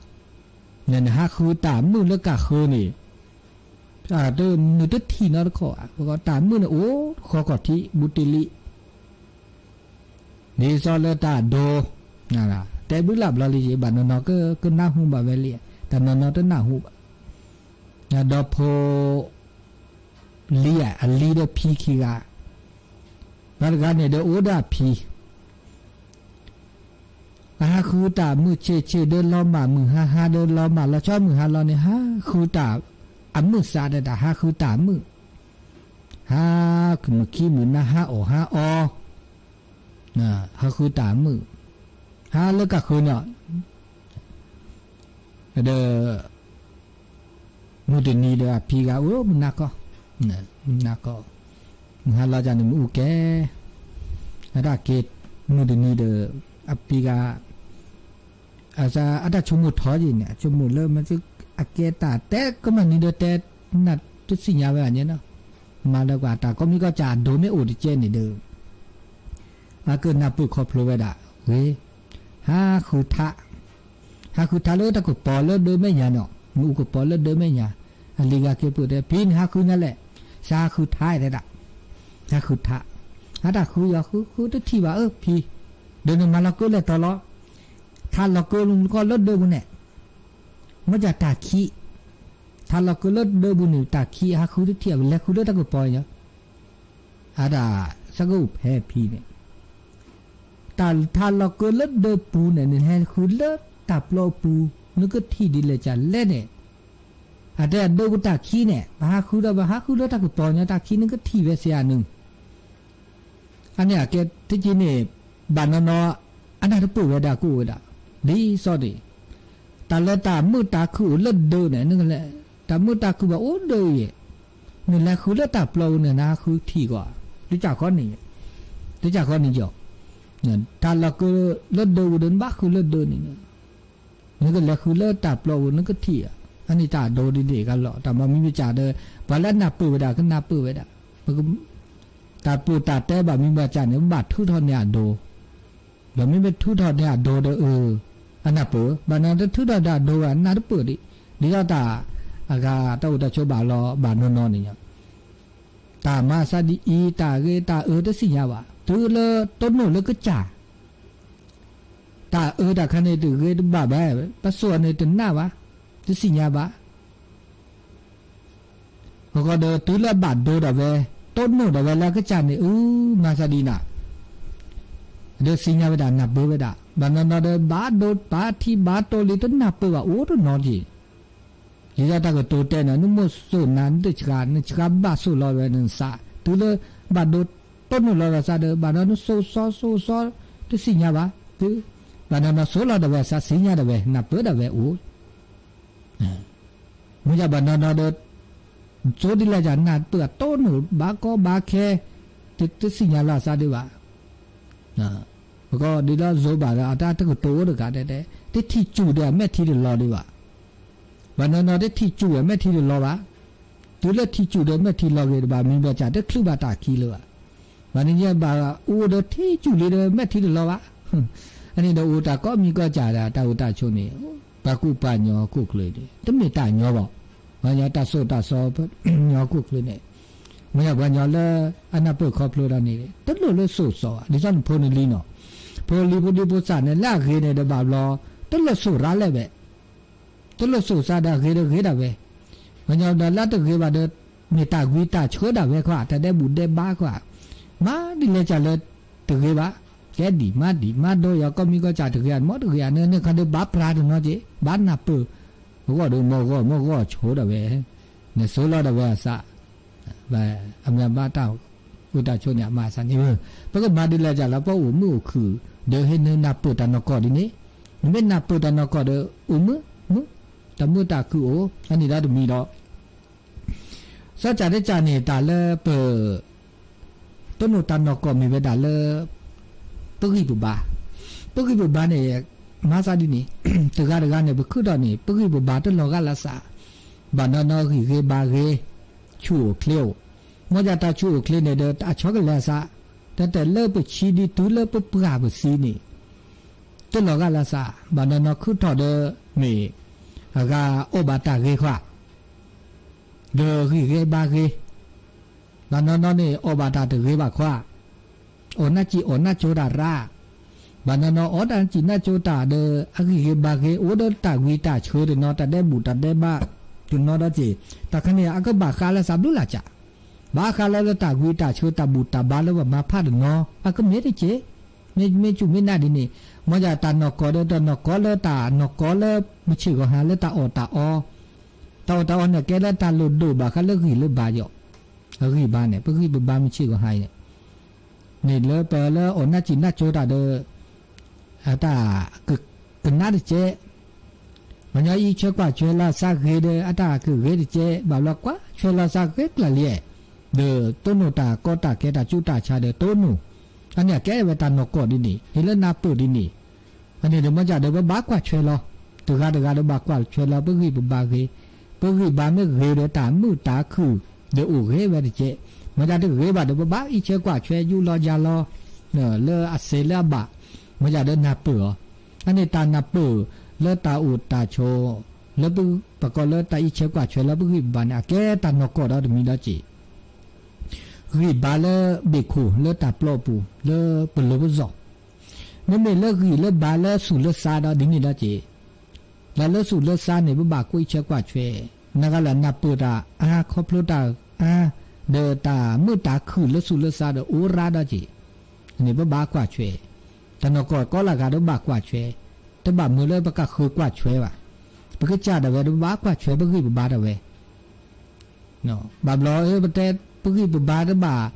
နဟးဃုတၢ်မုာ်လၢကၢ်ဃၢၤန့ၣ် နတထံၣ်နီတခီၣ်ဘၣ် တၢ်မုာ်န့ၣ်အိၣ်ဃီကီၢ်ထံး ဘူးတ့လံ ဒ်သိးလၢတၢ်ဒိ တဲဘုလၢ်ဘျီလံ ဘၣ်နီၢ်နီၢ်ကနၢ်ဟူဘၣ်ဝဲလံ တၢ်နီၢ်နီၢ်တနၢ်ဟူဘၣ် ဒီးဖိလံၤ အလံၤဒီးဖံခံဂၤ ဒီးတဂၤန့ၣ်ဒီးအိၣ်ဒီးအဖံ ဟးဃုတၢ်မုာ်ဆ့ၣ်ဆ့ၣ်ဒီးလီၤမၢ်မုၢ်ဟါဟါဒီးလီၤမၢ်လီၤဆီမုၢ်ဟါလီၤန့ၣ် ဟးဃုတၢ်အမုာ်သးဒီးတၢ်ဟးဃုတၢ်မုာ် ဟးမုာ်ခံမုာ်နၤဟးအီၣ်ဟးအီ ဟးဃုတၢ်မုာ် ဟးလၢကၢ်ဃၢၤန့ၣ် ဒီး မုၢ်တနံၤဒီးအဖံဂၤအိၣ်မုၢ်နၤကီၢ် မုၢ်နၤကီၢ် မုၢ်ဟါလီၤကၢ်န့ၣ်မ့ၣ်အူကဲ အတၢ်က့ၤ မုၢ်တနံၤဒီး အဖံဂၤ အတၢ်ဆိကမိၣ်ထီယံၤန့ၣ် အဆိကမိၣ်လၢမ့ၢ် အကဲတၢ်တဲကမၣ်နံၤဒီးတဲ နၢ်တသ့ၣ်ညါဝဲဒၣ်ညါနီၤ မၤလၢပှၤတၢ်ကိးမံၤကိးကၢ်အဒိးမ့ၢ်အိၣ်တကဲန့ၣ်ဒီး အကနၢ်ပၢၢ်ခီဖျိဝဲဒၣ် ဂ့ၤ ဟးဃုထး ဟးဃုထးလၢတၢ်ကပီၤလၢဒၢမဲာ်ညါနီၤ မ့ၣ်အူကပီၤလၢဒၢမဲာ်ညါ အလံၤဂၤက့ၤပၢၢ်တဲ ဖံန့ၣ်ဟးဃုညါလဲၣ် သးဟးဃုထးတဲဒၣ် ဟးဃုထး ဟးတၢ်ဃုယီၤဃုဃုတထံၣ်ဘၣ်အၢဖံ ဒီးနမၤလီၤကၢလဲၣ်တီၤလီၤ ထးလီၤကၢလၢကီၢ်လၢဒၢပူၤန့ၣ် မ့ၢ်ကၢ်တၢ်ခံး ထးလီၤကၢလၢဒၢပူၤန့ၣ် တၢ်ခံးဟးဃုတထံၣ် လဲၤဃုလၢတၢ်ကပီၤညါ အတၢ်သးကအိၣ်ဖဲဖံန့ၣ် တၢ်ထးလီၤကၢလၢဒၢပူၤန့ၣ် နဟဲဃုလၢတၢ်ပျီအပူၤ နကထံၣ်ဒ်လဲၣ်ကၢ်လဲၣ်န့ၣ် အတဲအဒၢပူၤတၢ်ခံးန့ၣ် ပဟးဃုဒီးပဟးဃုလၢတၢ်ကပီၤညါ တၢ်ခံးနကထံၣ်ဝဲစ့ၢ်အနု အန့ၣ်အကဲတက့ၢ်န့ၣ် ဘၣ်နီၢ်နီၢ် အနၢ်တပၢၢ်ဝဲဒၣ်ကအိၣ်ဝဲဒၣ် ဒ်သိးန့ၣ် တၢ်လၢတၢ်မုာ်တၢ်ခုၣ်အိၣ်လၢဒၢန့ၣ် တၢ်မုာ်တၢ်ခုၣ်ဘၣ်အိၣ်ဒၢအံၤ နလဲၤဃုလၢတၢ်ပျီပူၤန့ၣ် နဟးဃုထံၣ်ကီး တကးဃီန့ၣ် တကးဃီန့ၣ်ယီၤ တၢ်လီၤကၢလၢဒၢပူၤဒီး နဘၣ်ဃုလၢဒၢန့ၣ် နကလဲၤဃုလၢတၢ်ပျီပူၤ နကထံၣ် အန့ၣ်တၢ်အဒိဒ်န့ၣ်ကလီၤ တၢ်မ့ၢ်မံၤမ့ၢ်ကၢ်ဒီး ပှၤလၢအနၢ်ပၢၢ်ဝဲဒၣ် ကနၢ်ပၢၢ်ဝဲဒၣ် တၢ်ပၢၢ်တၢ်တဲဘၣ်မံၤမ့ၢ်ကၢ်န့ၣ် ပဘၣ်ထုးထီၣ်န့ၢ်အဒိ ဒီးမ့မ့ၢ်ထုးထီၣ်န့ၢ်အဒိဒီး အၢ အနၢ်ပၢၢ် ဘၣ်နီၢ်တထုးထီၣ်န့ၢ်အဒိဘၣ် နၢ်တပၢၢ်ဒံး ဒ်သိးတၢ် အဂၤတၢ်အိၣ်တၢ်ဆိးဘၣ်လီၤ ဘၣ်နီၢ်နီၢ်န့ၣ် တၢ်မၤသးဒ်အံၤ တၢ်ဂ့ၤတၢ်အၢတသ့ၣ်ညါဘၣ် တုၤလၢတိၢ်နီၣ်လၢကစၢ် တၢ်အၢတၢ်ခါန့ၣ် တဂ့ၤတဘၣ်ဘၣ် ပစိာ်န့ၣ်တနၢ်ဘၣ် တသ့ၣ်ညါဘၣ် အဃိဒီးတုၤလၢအဘၣ်ဒိဒၣ်ဝဲ တိၢ်နီၣ်ဒၣ်ဝဲလၢအကစၢ်န့ၣ် အု မၤသးဒ်နၤ ဒီးသ့ၣ်ညါဝဲဒၣ် နၢ်ပၢၢ်ဝဲဒၣ် ဘၣ်နီၢ်နီၢ်ဒီး ဘၣ်ဒိဘၣ်ထံးဘၣ်တိၢ်လံ တနၢ်ပၢၢ်ဘၣ်အိၣ်တနီၤက့ၤ ဒ်သိးတၢ်ကတိၤတဲန့ၣ် နမိၢ်စိာ်နၤ နတစှၤ နစှၤဘၣ်စိာ်လီၤဝဲနသး တုၤလၢဘၣ်ဒိတိၢ်နီၣ်လီၤသးဒီး ဘၣ်နီၢ်နီၢ်စိာ်စိာ်စိာ်စိာ် တသ့ၣ်ညါဘၣ် တုၤ ဘၣ်နီၢ်နီၢ်စိာ်လီၤဒၣ်ဝဲသး သ့ၣ်ညါဒၣ်ဝဲ နၢ်ပၢၢ်ဒၣ်ဝဲအိၣ် မ့ၢ်ယဘၣ်နီၢ်နီၢ်ဒီး စိဒ်လဲၣ်ကနၢ်ပၢၢ်အတိၢ်နီၢ်ဘၣ်ကီဘၣ်ခဲ, တသ့ၣ်ညါလီၤအသးဒံးဘၣ်. ပကီၢ်ဒ်လၢယိၤဘၣ်ဒီး အတၢ်တကတိၤအိၣ်တဂၤတဲတဲ, တထံၣ်စူၣ်ဒီးအမဲာ်ထံတလီၤဒံးဘၣ်. ဘၣ်နီၢ်နီၢ်တထံၣ်စူၣ်အမဲာ်ထံတလီၤဘၣ်. တုၤလၢထံၣ်စူၣ်ဒီးမဲာ်ထံလီၤဂ့ၤတဘၣ် မ့ၢ်ဘၣ်စးတချုးဘၣ်တၢ်ခံလၢၤဘၣ်. ဘၣ်န့ၣ်ယဘၣ်အိၣ်ဒီးထံၣ်စူၣ်လံဒီးမဲာ်ထံတလီၤဘၣ်. အန့ၣ်ဒီးအိၣ်တၢ်ကိးမံၤကိးကၢ်ဒၣ် တၢ်အိၣ်တၢ်ဆိးန့ၣ်, ပှၤကူပှၤညီခိၣ်ချၢန့ၣ် တမ့ၢ်တၢ်ညီဘၣ်. ပှၤညီတၢ်စိၢ်တၢ်စီ ညီခိၣ်ချၢန့ၣ်, မ့ၢ်ပှၤညီလၢအနၢ်ပၢၢ်ခီဖျိတၢ်န့ၣ် တလိၣ်လၢစိၢ်စီဘၣ်. ဒ်သိးနဖိနလံၤနီၤ, ဖိလံၤဖိဒံဖိသၣ်န့ၣ် လၢအဂ့ၤန့ၣ်ဒီးဘၣ်ဘျီ, တလိၣ်စိၢ်ရၤလဲၣ်ဘၣ်. တလိၣ်စိၢ်စါဒီးအဂ့ၤဒီးဂ့ၤဒၣ်ဝဲ, ပှၤညီဒီးလၢတဂ့ၤဘၣ်ဒီး မ့ၢ်တၢ်ဂံၢ်တၢ်ဆၢဒၣ်ဝဲခွါ တၢ်ဒဲးဘူးဒဲးဘါခွါ, မၤဒ်လဲၣ်ကၢ်လၢတဂ့ၤဘၣ်, ကဲဒံးမၤဒံး မၤဒိယၤ ကိးမံၤကိးကၢ်တဂ့ၤ မ့ၢ်တဂ့ၤဧါ နခါဒီးဘၣ်ပြးတနီၤက့ၤ ဘၣ်နၢ်ပၢၢ်, အဂီၢ်ဒီးမ့ၢ်ဂီၢ်မ့ၢ်ဂီၢ်ဆိဒၣ်ဝဲ, နဆိလီၤဒၣ်ဝဲအသး အမ့ၢ်ဘၣ်တၢ်အိၣ်တၢ်ဆိးန့ၣ် အမၤအသးန့ၣ်, ပကမၤဒ်လဲၣ်ကၢ်လၢပအိၣ်မုာ်အိၣ်ခုၣ်, ဒီးဟ့ၣ်နၢ်ပၢၢ်တၢ်နီၢ်ကီၢ်ဒ်န့ၣ်, နမ့ၢ်နၢ်ပၢၢ်တၢ်နီၢ်ကီၢ်ဒီး အိၣ်မုာ်မုာ်, တၢ်မုာ်တၢ်ခုၣ်အိၣ်, အန့ၣ်ဒီးတမံၤဒီး စီၤကၢ်တကၢ်န့ၣ် တၢ်လၢပ တိၢ်နီၣ်တၢ်နီၢ်ကီၢ်မ့ၢ်ဝဲဒၣ်လၢ ပဂံၢ်ပဘါ, ပဂံၢ်ပဘါန့ၣ် မၤသးဒ်န့ၣ်, တဂၤတဂၤန့ၣ် ပခုၣ်ထီၣ်န့ၣ် ပဂံၢ်ပဘါတလီၤဂာ်လၢသး, ဘၣ်နီၢ်နီၢ်ဂံၢ်ဂ့ၤဘါဂ့ၤ, ဆူၣ်အိၣ်ချ့အိၣ်, မ့ၢ်ဒၣ်တၢ်ဆူၣ်အိၣ်ချ့န့ၣ်ဒီး အဆီကလဲၤအသး, တၢ်တဲလၢပဆံဒ်တုၤလၢပပှၢ်ပသံန့ၣ် တလီၤဂာ်လၢသး, ဘၣ်နီၢ်နီၢ်ခုၣ်ထီၣ်ဒီး မ့ၢ်အဂၤအီၣ်ဘၣ်တၢ်ဂ့ၤခွါ ဒီးဂံၢ်ဂ့ၤဘါဂ့ၤ, ဘၣ်နီၢ်နီၢ်န့ၣ် အီၣ်ဘၣ်တၢ်တဂ့ၤဘၣ်ခွါ, အီၣ်နၢ်စံၣ်အီၣ်နၢ်ကၠိတၢ်ရၣ်, ဘၣ်နီၢ်နီၢ်အီၣ်တၢ်နၢ်စံၣ်နၢ်ကၠိတၢ်ဒီး အဂံၢ်ဂ့ၤဘါဂ့ၤ အိၣ်ဒီးတၢ်ဂံၢ်တၢ်ဆၢတနီၤ တၢ်ဒဲးဘူးတၢ်ဒဲးဘးတနီၤဒီးက့ၤ, တၢ်ခါန့ၣ် အကဘၣ်ဃးလၢသးဘျုးလၢ်ကၢ်, ဘၣ်ဃးလၢလၢတၢ်ဂံၢ်တၢ်ဆၢတၢ်ဘူၣ်တၢ်ဘါလၢပမၤဖးတနီၤ အကမ့ၢ်တက့ၢ်, မ့ၢ်မ့ၢ်စူၣ်မ့ၢ်နာ်ဒ်န့ၣ်, မ့ၢ်ဒၣ်တၢ်နီၢ်ကီၢ်ဒီးတၢ်နီၢ်ကီၢ်လၢတၢ်နီၢ်ကီၢ်လၢမုၢ်ဆ့ၣ်ဂီၤဟါလၢတၢ်အီၣ်တၢ်အီ, တၢ်အီၣ်တၢ်အီန့ၣ် ကဲလၢတၢ်လိၣ်ဒိၣ်ဘၣ်ဃးလၢဂံၢ်လၢဘါယီၤ, အဂံၢ်ဘါန့ၣ် ပဂံၢ်ပဘါမုၢ်ဆ့ၣ်ဂီၤဟါအံၤန့ၣ်, န့ၣ်လၢပှၤလၢအီၣ်နၢ်စံၣ်နၢ်ကၠိတၢ်ဒီး အတၢ်ကနၣ်တကဲး, ပှၤညီအံးဆၢကွၢ်ဆွဲလီၤသးဂ့ၤဒီး အတၢ်ကဂ့ၤတကဲး ဘၣ်ဘျီကွၢ်ဆွဲလီၤသးဂ့ၤကျၢ်လံ, ဒီးတိၢ်နီၣ်တၢ်ကီတၢ်ခဲတၢ်ဆူးတၢ်ဆါဒီးတိၢ်နီၣ်, အန့ၣ်အကဲဝဲတၢ်နီၢ်ကီၢ်ဒ်န့ၣ် ဟ့ၣ်လၢနၢ်ပၢၢ်ဒ်န့ၣ်, အန့ၣ်ဒီးမ့ၢ်ဒၣ်ဒီးပဘၣ်ကွၢ်ဆွဲလီၤ, တဂၤတဂၤဒီးဘၣ်ကွၢ်ဆွဲလီၤ ပဂံၢ်ပဘါဂ့ၤ, ပဂံၢ်ဘါမ့ၢ်ဂ့ၤဒီးတၢ်မုာ်တၢ်ခုၣ် ဒီးအိၣ်ဂ့ၤဝဲတကဲး, မ့ၢ်ဒၣ်တဂ့ၤဘၣ်ဒီးပဘၣ်အံးဆၢကွၢ်ဆွဲယူၢ်လီၤယၤလီၤ လၢအစဲးလၢအဘၣ်, မ့ၢ်ဒၣ်ဒီးနၢ်ပၢၢ်အီၤ, အန့ၣ်တၢ်နၢ်ပၢၢ်လၢတၢ်အိၣ်တၢ်ဆိး, လၢပကီၢ်လၢတၢ်အံးဆၢကွၢ်ဆွဲလၢပဂံၢ်ပဘါန့ၣ် အကဲတၢ်နီၢ်ကီၢ်ဒီးတမံၤဒီးက့ၤ ဂံၢ်ဘါလၢဘ့ၣ်ခိၣ်လၢတၢ်ပျီပူၤလၢပလိၤပစီၤ, မ့မ့ၢ်လၢဂံၢ်လၢဘါလၢသူၣ်လၢသးဒီးဒ်န့ၣ်ဒီးက့ၤ, ဒီးလၢသူၣ်လၢသးန့ၣ် ပဘၣ်ကွၢ်အံးဆၢကွၢ်ဆွဲ, နဂၤလၢနၢ်ပၢၢ်တၢ်အါ ခီဖျိတၢ်အါ, ဒီးတၢ်မုာ်တၢ်ခုၣ်လၢသူၣ်လၢသးဒီးအိၣ်ရါဒီးက့ၤ, န့ၣ်ပဘၣ်ကွၢ်ဆွဲ, တၢ်နီၢ်ကီၢ်ကိးလၢဂၤဒီးဘၣ်ကွၢ်ဆွဲ, တဘၣ်မုာ်လၢပကဃုကွၢ်ဆွဲဘၣ်, ပကစၢ်ဒၣ်ဝဲဒီးပဘၣ်ကွၢ်ဆွဲ ပဂံၢ်ပဘါဒၣ်ဝဲ ဘၣ်ဘျီအပတဲ ပဂံၢ်ပဘါတဘၣ်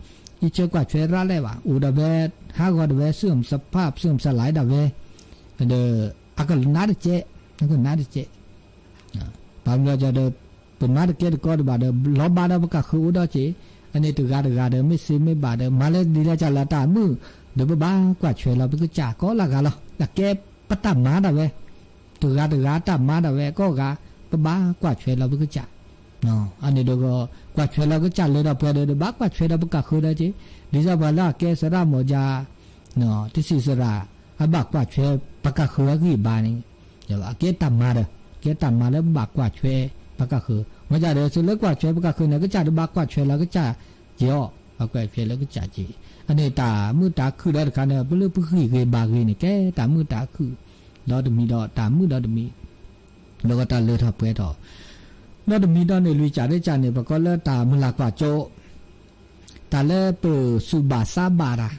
အံးဆၢကွၢ်ဆွဲရၣ်လဲၣ်ဘၣ် အိၣ်ဒၣ်ဝဲ ဟးဂီၤဒၣ်ဝဲ သုးမုၢ်သဖၣ် သုးမုၢ်သလၢဒၣ်ဝဲ ဒီး အကနၣ်တကဲး အကနၣ်တကဲး ဘၣ်ဘျီဒီး ပမၤတကဲတကီတဘၣ်ဒီး လီၤဘၣ်ဒီးပကဃုအိၣ်ဒီးက့ၤ အန့ၣ်တဂၤတဂၤဒီး မ့ၢ်စ့မ့ၢ်ဘၣ်ဒီး မၤလၢဒ်လဲၣ်ကလဲၣ်တၢ်မုာ် ဒီးပဘၣ်ကွၢ်ဆွဲလီၤပကစၢ်ကိးလၢဂၤလီၤ အကဲပတၢ်မၤဒၣ်ဝဲ တဂၤတဂၤတၢ်မၤဒၣ်ဝဲကိးဂၤ ပဘၣ်ကွၢ်ဆွဲလီၤပကစၢ် အန့ၣ်ဒီး ကွၢ်ဆွဲလီၤကစၢ်လၢထီၣ်ပှဲၤဒီး ဘၣ်ကွၢ်ဆွဲဒီးပကဃုဒီးက့ၤ ဒ်သိးပှၤလၢအကဲသရၣ်မုၣ်ကၠါ တဆံးသရၣ် အဘၣ်ကွၢ်ဆွဲပကဃုအဂံၢ်အဘါန့ၣ် အကဲတၢ်မၤဒီး ကဲတၢ်မၤလၢပဘၣ်ကွၢ်ဆွဲပကဃု မ့ၢ်ဒ်ဒီး သုလၢကွၢ်ဆွဲပကဃုန့ၣ် ကစၢ်တဘၣ်ကွၢ်ဆွဲလီၤကစၢ်က့ၤအီၤ ဘၣ်ကွၢ်ဆွဲလၢကစၢ်က့ၤ အန့ၣ်တၢ်မုာ်တၢ်ခုၣ်ဒီးတခါန့ၣ် ပလၢပဂံၢ်ဂ့ၤဘါဂ့ၤန့ၣ် ကဲတၢ်မုာ်တၢ်ခုၣ် ဒီးတမံၤဒီးတၢ်မုာ်ဒီးတမံၤ လၢကတၢၢ်လၢထီၣ်ပှဲၤထီၣ် ဒီးတမံၤဒီးန့ၣ် လွံၢ်ကၠးတကၠးန့ၣ် ပကိးလၢတၢ်မုၢ်လၢ်ကွၢ်စိ တၢ်လၢပသူၣ်ဘၣ်သးဘၣ်တၢ်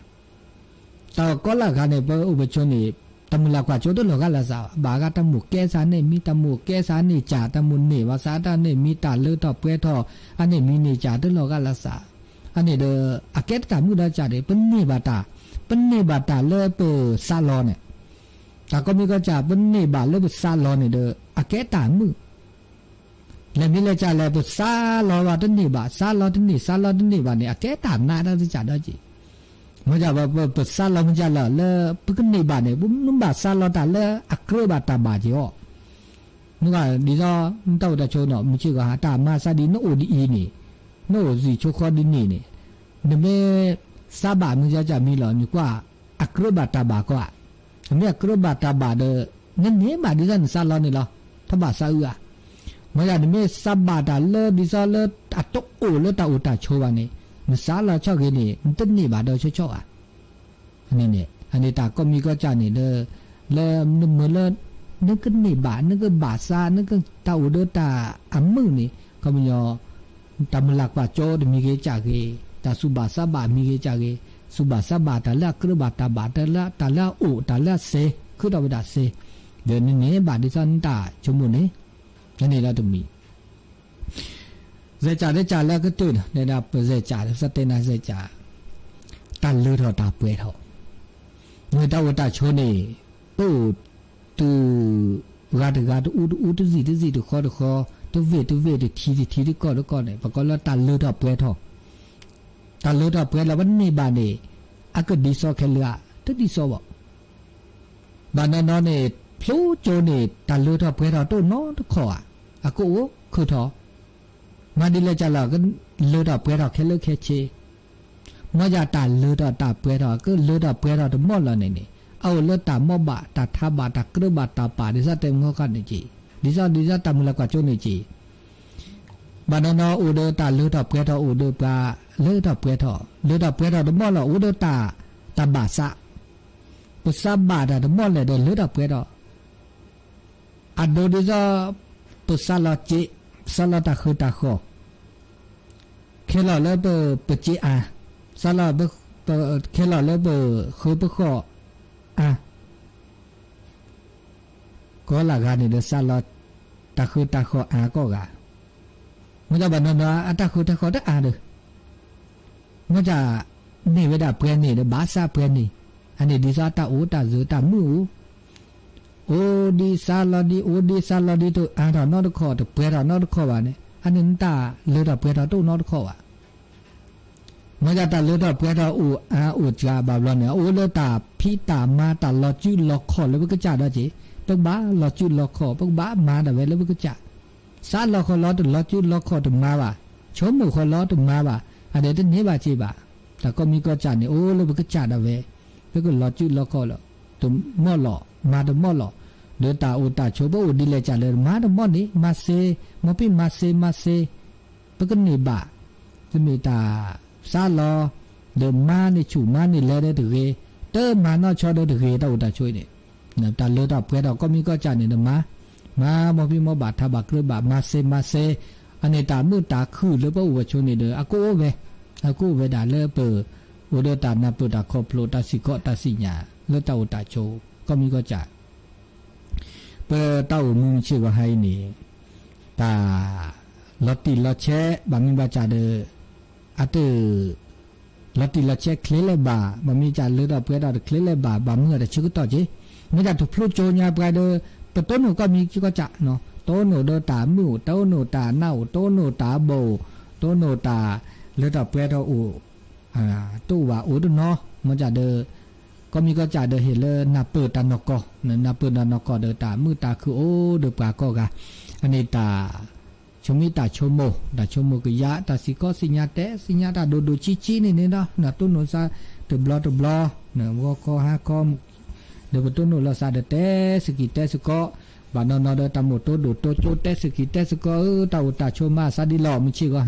တၢ်ကိးလၢဂၤန့ၣ် ပအိၣ်ပဆိးန့ၣ် တၢ်မုၢ်လၢ်ကွၢ်စိတလီၤဂာ်လၢသး ဘၣ်ဂ့ၤတၢ်မိၣ်ကဲသးန့ၣ်မံ တၢ်မိၣ်ကဲသးန့ၣ်ကၠး တၢ်မိၣ်န့ၢ်ဘၣ်သးတၢ်န့ၣ်မံ တၢ်လၢထီၣ်ပှဲၤထီၣ် အန့ၣ်မံန့ၣ်ကၠးတလီၤဂာ်လၢသး အန့ၣ်ဒီး အကဲတၢ်မုာ်ဒီးကၠးဒီး ပန့ၢ်ဘၣ်တၢ် ပန့ၢ်ဘၣ်တၢ်လၢပသးလီၤန့ၣ် တၢ်ကိးမံၤကိးကၠး ပန့ၢ်ဘၣ်လၢပသးလီၤန့ၣ်ဒီး အကဲတၢ်မုာ် လဲၤမ့ၢ်လဲၤကၢ်လဲၣ် ပစးလီၤဘၣ်တန့ၢ်ဘၣ်, စးလီၤတန့ၢ် စးလီၤတန့ၢ်ဘၣ်န့ၣ် အကဲတၢ်နးတၢ်စၢ်ဒီးက့ၤ, မ့ၢ်ဒ်ပစးလီၤမ့ၢ်ကၢ်လၢ လၢပကန့ၢ်ဘၣ်န့ၣ် ပမ့ၢ်ဘၣ်စးလီၤတၢ်လၢအကြၢးဘၣ်တၢ်ဘၣ်က့ၤအီၤ, နကဒ်သိး နတၢ်အိၣ်တၢ်ဆိးနီၤ မုၢ်ဆ့ၣ်ဂီၤဟါ တၢ်မၤစၢ်ဒ်နအိၣ်ဒ်အံၤန့ၣ်, နအိၣ်စံၣ်ဆိဃီဒ်န့ၣ်န့ၣ်, နမ့ၢ်စးဘၣ်မုၢ်ကၢ်ကၢ်မံၤလီၤ နကွၢ် အကြၢးဘၣ်တၢ်ဘၣ်ကီဧါ, နမ့ၢ်အကြၢးဘၣ်တၢ်ဘၣ်ဒီး နန့ၢ်ဘၣ်ဒ်သိးနစးလီၤန့ၣ်လီၤ, တဘၣ်စးအုးဧါ, မ့ၢ်ဒ်နမ့ၢ်စးဘၣ်တၢ်လၢဒ်သိးလၢအတအိၣ်လၢတၢ်အိၣ်တၢ်ဆိးဘၣ်န့ၣ်, နစးလီၤဆီၣ်ဂ့ၤန့ၣ် နတန့ၢ်ဘၣ်ဒီးဆီဆီဧါ အန့ၣ်န့ၣ် အန့ၣ်တၢ်ကီၢ်မံကီၢ်စၢ်န့ၣ်လၢ လၢနမ့ၢ်လၢ နကန့ၢ်ဘၣ် နကဘၣ်စး နကတၢ်အိၣ်ဒီးတၢ်အမုာ်န့ၣ် ခီပညီ တၢ်မုၢ်လၢ်ကွၢ်စိတမံၤဂ့ၤကၢ်ဂ့ၤ, တၢ်စူၢ်ဘၣ်စးဘၣ်မံၤဂ့ၤကၢ်ဂ့ၤ, စူၢ်ဘၣ်စးဘၣ်တၢ်လၢအကြၢးဘၣ်တၢ်ဘၣ် တၢ်လၢအအိၣ်တၢ်လၢအစ့ ဃုထီၣ်ဝဲဒၣ်စ့, ဒီးနန့ၢ်ဘၣ်ဒ်သိးနတၢ်ဆိကမိၣ်န့ၣ် အန့ၣ်လီၤတမံၤ စဲးကၠးလၢကၠးလၢအကတၢၢ်န့ၣ် ဒ်ပစဲးကၠး ပစးတဲနၤစဲးကၠး, တၢ်လၢထီၣ်တၢ်ပှဲၤထီၣ်, မ့ၢ်တၢ်အိၣ်တၢ်ဆိးန့ၣ် ပအိၣ်တုၤ ဂၤတဂၤတအူတအူ တစံၣ်တစံၣ် တဃီတဃီ တဝ့ၢ်တဝ့ၢ် တထံတထံ တကီၢ်တကီၢ်န့ၣ် ပကိးလၢတၢ်လၢထီၣ်ပှဲၤထီၣ်, တၢ်လၢထီၣ်ပှဲၤလၢပန့ၢ်ဘၣ်န့ၣ် အကဒ်သိးခဲလၢာ်ဧါ, တဒ်သိးဘၣ် ဘၣ်နီၢ်နီၢ်န့ၣ် ဖျိကၠိန့ၣ် တၢ်လၢထီၣ်ပှဲၤထီၣ်တအိၣ်နီတခီၣ်ဧါ, အကအိၣ်ခုၣ်ထီၣ်, မၤဒ်လဲၣ်ကၠးလီၤ ကလၢထီၣ်ပှဲၤထီၣ်ခဲလၢာ်ခဲဆ့, မ့ၢ်ယတၢ်လၢထီၣ်တၢ်ပှဲၤထီၣ် ကလၢထီၣ်ပှဲၤထီၣ်တမီၢ်လီၤန့ၣ်န့ၣ် အအိၣ်လၢတၢ်မီၢ်ဘၣ် တၢ်ထါဘၣ် တၢ်ကြၢးဘၣ်တၢ်ပာ် ဒ်သိးတဲမုၢ်ခီန့ၣ်က့ၤ, ဒ်သိးဒ်သိးတၢ်မုၢ်လၢ်ကွၢ်ကၠိန့ၣ်က့ၤ ဘၣ်နီၢ်နီၢ်အိၣ်ဒီးတၢ်လၢထီၣ်ပှဲၤထီၣ် အိၣ်ဒီးပှၤလၢထီၣ်ပှဲၤထီၣ်, လၢထီၣ်ပှဲၤထီၣ်တမီၢ်လီၤ အိၣ်ဒီးတၢ် တၢ်ဘၣ်စး, ပစးဘၣ်တၢ်တမီၢ်လဲၣ်ဒီးလၢထီၣ်ပှဲၤထီၣ်, အဒိဒ်သိး ပစးလီၤစ့, ပစးလီၤတၢ်ဃၢတၢ်ဃီၤ, ခဲလီၤလၢပစ့အါ, စးလီၤ ခဲလီၤလၢပဃၢပဃီၣ်အါ ကိးလၢဂၤန့ၣ်ဒီး စးလီၤတၢ်ဃၢတၢ်ဃီၤအါကိးဂၤ, မ့ၢ်တၢ်ဘၣ်နီၢ်နီၢ် အတၢ်ဃၢတၢ်ဃီၤတအါဒီး, မ့ၢ်တၢ်န့ၢ်ဝဲဒၣ်ပှဲၤန့ၣ်ဒီး ဘၣ်စးပှဲၤန့ၣ်, အန့ၣ်ဒ်သိးတၢ်အိၣ်တၢ်စၢၤတၢ်မုာ်အိၣ်, အိၣ်ဒံးစးလီၤဒံး အိၣ်ဒံးစးလီၤဒံး တအါထီၣ်နီတခီၣ် တပှဲၤထီၣ်နီတခီၣ်ဘၣ်န့ၣ် အန့ၣ်နတၢ်လၢထီၣ်ပှဲၤထီၣ်တအိၣ်နီတခီၣ်ဘၣ် မ့ၢ်ဒၣ်တၢ်လၢထီၣ်ပှဲၤထီၣ်အိၣ်အါအိၣ်စှၤဘၣ်ဘျီန့ၣ် အအိၣ်လၢတၢ်ဖံးတၢ်မၤတၢ်လီၤစုလီၤခီၣ်လၢပကစၢ်ဒီးက့ၤ, ပကဘၣ်လီၤစုလီၤခီၣ် ပကဘၣ်မၤဒၣ်ဝဲလၢပကစၢ်, စးလီၤဃီလီၤတလီၤစုလီၤခီၣ်တမၤဘၣ်, ဆိကမိၣ်ဃီလီၤတမၤဘၣ်, အဒီးတန့ၢ်ဘၣ်စ့ဘၣ်, တၢ်ကီၢ်မံကီၢ်စၢ်န့ၣ် အိၣ်လၢပကစၢ်ဒၣ်ဝဲ, ပကလီၤစုလီၤခီၣ်လီၤ, တမီၢ်လီၤ, မၤတမီၢ်လီၤ, ဒီးတၢ်အိၣ်တၢ်ဆိးပအိၣ်ဒ်လဲၣ်ကၢ်လၢ မၤတမီၢ်န့ၣ် မၤစ့, မၤပ့ၢ်မၤစ့မၤစ့ ပကန့ၢ်ဘၣ်, တမ့ၢ်တၢ်စးလီၤ, ဒီးမၤန့ၢ်ဆူၣ်မၤန့ၢ်လဲၤဒီးတဂ့ၤ, တမၤနီၢ်ဆီဒီးတဂ့ၤ တၢ်အိၣ်တၢ်ဆိးအံၤန့ၣ်, တၢ်လၢတၢ်ပှဲၤထီၣ်ကီၢ်မံကီၢ်စၢ်န့ၣ်ဒီးမၤ, မၤမီၢ်ဖံးမီၢ်ဘၣ်ထးဘၣ်ကြၢးဘၣ် မၤစ့မၤစ့, အန့ၣ်တၢ်မုာ်တၢ်ခုၣ်လၢပအိၣ်ဝဲဆိးန့ၣ်ဒီး အကအိၣ်ဝဲ, အကအိၣ်ဝဲဒၣ်လၢပ အိၣ်ဒီးတၢ်နၢ်ပၢၢ်တၢ်ခီဖျိတၢ်စံၣ်ကီးတၢ်စံၣ်ညါ လၢတၢ်အိၣ်တၢ်ဆိး ကီၢ်မံကီၢ်စၢ် ပတၢ်အိၣ်မူမုၢ်ဆ့ၣ်ဂီၤဟါအံၤန့ၣ်, တၢ်လီၤတံၢ်လီၤဆဲး ဘၣ်မနုၤဘၣ်စၢ်ဒီး အတ လီၤတံၢ်လီၤဆဲးချ့လဲၣ်ဘၣ်, ဘၣ်မနုၤစၢ်လၢထီၣ်ပှဲၤထီၣ်တချ့လဲၣ်ဘၣ်, ဘၣ်မနုၤအတဆၢကတီၢ်က့ၤ, မ့ၢ်တၢ်တဖျိကၠိညါပှၤဒီး ပတိၢ်နီၣ်ကီၢ်မံကီၢ်စၢ်, တိၢ်နီၣ်ဒီးတၢ်မုာ်အိၣ်, တိၢ်နီၣ်တၢ်နးအိၣ်, တိၢ်နီၣ်တၢ်ဘီၣ်အိၣ်, တိၢ်နီၣ်တၢ်လၢထီၣ်ပှဲၤထီၣ်အိၣ် တအိၣ်ဘၣ်အိၣ်တနီၤ, မ့ၢ်စၢ်ဒီး ကီၢ်မံကီၢ်စၢ်ဒီးဟ့ၣ်လၢနၢ်ပၢၢ်တၢ်နီၢ်ကီၢ်, နၢ်ပၢၢ်တၢ်နီၢ်ကီၢ်ဒီးတၢ်မုာ်တၢ်ခုၣ်အိၣ်ဒီးပှၤကိးဂၤ, အန့ၣ်တၢ်ဆိမိၣ်မ့ၢ်တၢ်ဆိကမိၣ်, တၢ်ဆိကမိၣ်ကယၤ, တၢ်စံၣ်ကီးစံၣ်ညါတဲစံၣ်ညါတၢ်ဒိၣ်ဒိၣ်ဆံးဆံးန့ၣ်န့ၣ်ဒီး နတိၢ်နီၣ်စးတဘျီတဘျီ, ဂီၤခီဟါခီ ဒီးပတိၢ်နီၣ်လီၤစးဒီးတဲစကံၢ်တဲစကီး, ဘၣ်နီၢ်နီၢ်ဒီးတၢ်မိၣ်တိၢ်ဒိၣ်တိၢ်ကၠိတဲစကံၢ်တဲစကီးဧၢ, တၢ်အိၣ်တၢ်ဆိးမၤအသးဒ်လီၤ မုၢ်ဆ့ၣ်ဂီၤဟါ,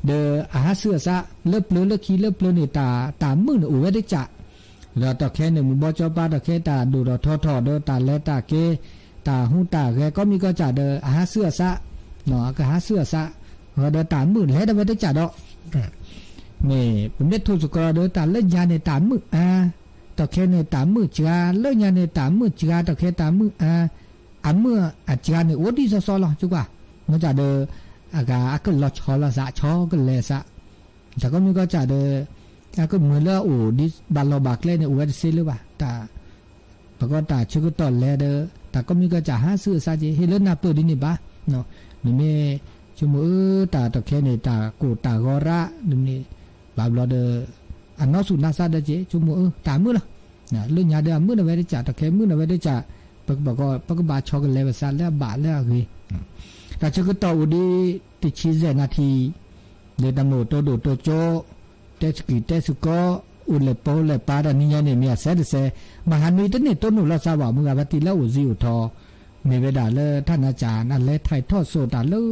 ဒီးအဟးဆူအသး, လၢပျၢၤလၢခံလၢပျၢၤန့ၣ် တၢ်မုာ်န့ၣ်အိၣ်ဝဲတကး, ဒီးတၢ်ခဲန့ၣ် မုၢ်ဘီကၠီပၤတၢ်ခဲတၢ်ဒိၣ်ထီၣ်ထီထီၣ်ဒီးတၢ်လဲၤတၢ်က့ၤ, တၢ်ဟူးတၢ်ဂဲၤ ကီၢ်မံကီၢ်စၢ်ဒီး အဟးဆူအသး, အကဟးဆူအသး, ဒီးတၢ်မုာ်လဲၤဒၣ်ဝဲတကးဒီး မ့ၢ်ပမ့ၢ်ထိၣ်သကိးဒီး တၢ်လၢညါန့ၣ်တၢ်မုာ်အါ, တၢ်ခဲန့ၣ်တၢ်မုာ်စှၤ, လၢညါန့ၣ်တၢ်မုာ်စှၤ, တၢ်ခဲတၢ်မုာ်အါ, အမုာ်အစှၤန့ၣ် အိၣ်ဒ်သိးသိးလီၤ ဆိကွၢ်, မ့ၢ်စၢ်ဒီး အဂၤအကလီၤဆီလီၤသး ဆီကလဲၤသး, တၢ်ကီၢ်မံကီၢ်စၢ်ဒီး အကမုာ်လၢအအိၣ်ဒ်ဘၣ်လီၢ်ဘၣ်ကျဲန့ၣ် အိၣ်ဝဲတသ့လၢၤဘၣ်, တၢ် ပကီးတၢ်ဆၢကတီၢ်လဲၤဒီး တၢ်ကီၢ်မံကီၢ်စၢ်ဟးဆူအသးက့ၤ ဟ့ၣ်လၢနၢ်ပၢၢ်ဒ်န့ၣ်ဘၣ်, နမ့ၢ် ဆိကမိၣ်အၢ တၢ်တခဲန့ၣ် တၢ်ကိၢ်တၢ်ဂီၤရၣ်န့ၣ် ဘၣ်ဘျီဒီး အနီၢ်ဆူၣ်နါစၢ်ဒီးက့ ဆိကမိၣ်အၢ တၢ်မုာ်လီၤ. လၢညါဒီးအမုာ်နဝဲတကး တၢ်ခဲမုာ်နဝဲတကး ပကဘၣ် ပကဘၣ်ဆီကလဲၤပသးလၢအဘၣ်လၢအဂ့ၤ တၢ်ဆၢကတီၢ်အိၣ်ဒံး တဆံယဲၢ်နၣ်ထံ လၢတၢ်မိၣ်တိဒိၣ်တိကၠိ တဲဆူၣ်ကံၢ်တဲဆူၣ်ကီ အိၣ်လဲၤပိလဲၤပာ်တၢ်နံၤညါန့ၣ် မ့ၢ်အစဲတစဲး မဟါနွံတန့ၢ်တိၢ်နီၣ်လီၤသးဘၣ် မုၢ်ဂၤဖါတံၢ်လၢအိၣ်စံာ်အိၣ်ထီ မ့ၢ်ဝဲဒၣ်လၢထၣ်နါစၢ် နလဲၤထၢၣ်ထီၣ်စိးတၢ်လၢ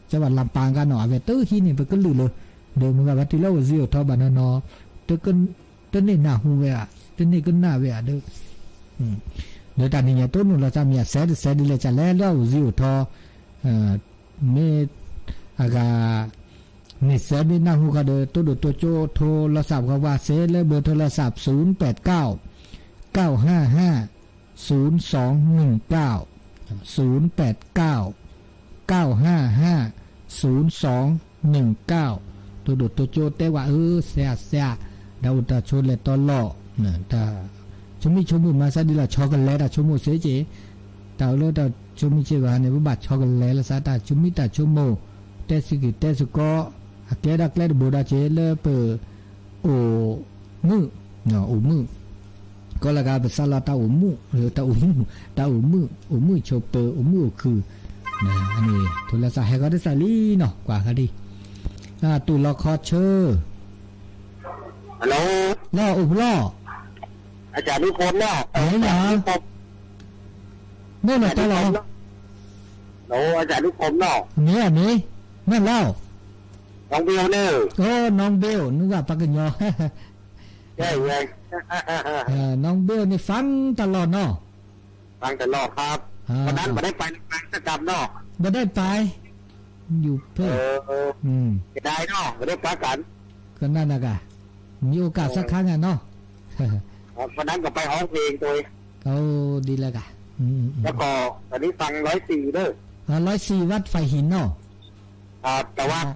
ကဘၣ်လၤပၢ်ဂၤနီၤ အဝဲတဟံးန့ၢ်ပကလုၢ်လၢ ဒီးမုၢ်ဂၤဖါတံၢ်လၢအိၣ်စံာ်အိၣ်ထီဘၣ်နီၤနီၤ တန့ၢ်နၢ်ဟူဝဲဧါ တန့ၢ်ကနၣ်ဝဲဧါဒီး လၢတၢ်နံၤညါတိၢ်နီၣ်လီၤသးမ့ၢ်အစဲတစဲးဒ်လဲၣ် ကလဲၤလၢအိၣ်စံာ်အိၣ်ထီ မ့ၢ်အဂၤ မ့ၢ်စဲမ့ၢ်နၢ်ဟူဃီဒီး တိဒိၣ်တိကၠိ ထိလီၤသးပှၤဝဲစ့လၢဘၢၣ်ထိလီၤသး ศูนย์แปดเก้า เก้าห้าห้า ศูนย์สองหนึ่งเก้า ศูนย์แปดเก้า เก้าห้าห้า ศูนย์สองหนึ่งเก้า တိဒိၣ်တိကၠိတဲဝဲအၢ စဲးစဲး ဒီးအိၣ်တၢ်ဆိလဲၤတီလီၤ တၢ်ဆိမိၣ်ဆိကမိၣ်မၤစၢ်ဒ်လီၤ ဆီကလဲၤတၢ်ဆိကမိၣ်စ့က့ တၢ်အိၣ်လၢတၢ်ဆိမိၣ်စ့ဘၣ်န့ၣ် ပဘၣ်ဆီကလဲၤလီၤသး တၢ်ဆိမိၣ်တၢ်ဆိကမိၣ် တဲဆူၣ်ကံၢ်တဲဆူၣ်ကီ အကဲဒၣ်ကျဲတဘိဒီးက့လၢပ အိၣ်မုာ် အိၣ်မုာ် ကီလၢကပသးလီၤတၢ်အိၣ်မုာ် တၢ်အိၣ်မုာ် တၢ်အိၣ်မုာ် အိၣ်မုာ်ဆိးပၢၤ အိၣ်မုာ်အိၣ်ခုၣ် န့ၣ် ထိလီၤသးဟဲဃီတစးလံနီၤ ကွၢ်ဃီဒံး တူၢ်လီၤခီဆၢ Hello လီၤအိၣ်ဖျီ อาจารย์นิคมเนาะ မ့ၢ်ယၤ อาจารย์นิคม မ့ၢ်လီၤတၢ်လီၤ อาจารย์นิคมเนาะ โอ้ อาจารย์นิคมเนาะ မ့ၢ်အမ့ၢ် မ့ၢ်လီၤ น้องเบลเนอะ အိ น้องเบล นึกว่าပှၤကညီ ใช่ไง น้องเบล นี่ฟังตลอดเนาะ ฟังตลอดครับ อ่า วันนั้นไม่ได้ไปฟังสักคำเนาะ ไม่ได้ไป อยู่เพื่อ เออ อืม เสียดายเนาะ ไม่ได้พักกัน ก็นั่นนะกะ มีโอกาสสักครั้งอะเนาะ ครับ วันนั้นก็ไปร้องเพลงโดย โอ้ ดีแล้วกะ อืมอืมอืม แล้วก็ตอนนี้ฟังร้อยสี่เด้อ อ่า ร้อยสี่วัดไผ่หินเนาะ ครับ แต่ว่า อ่า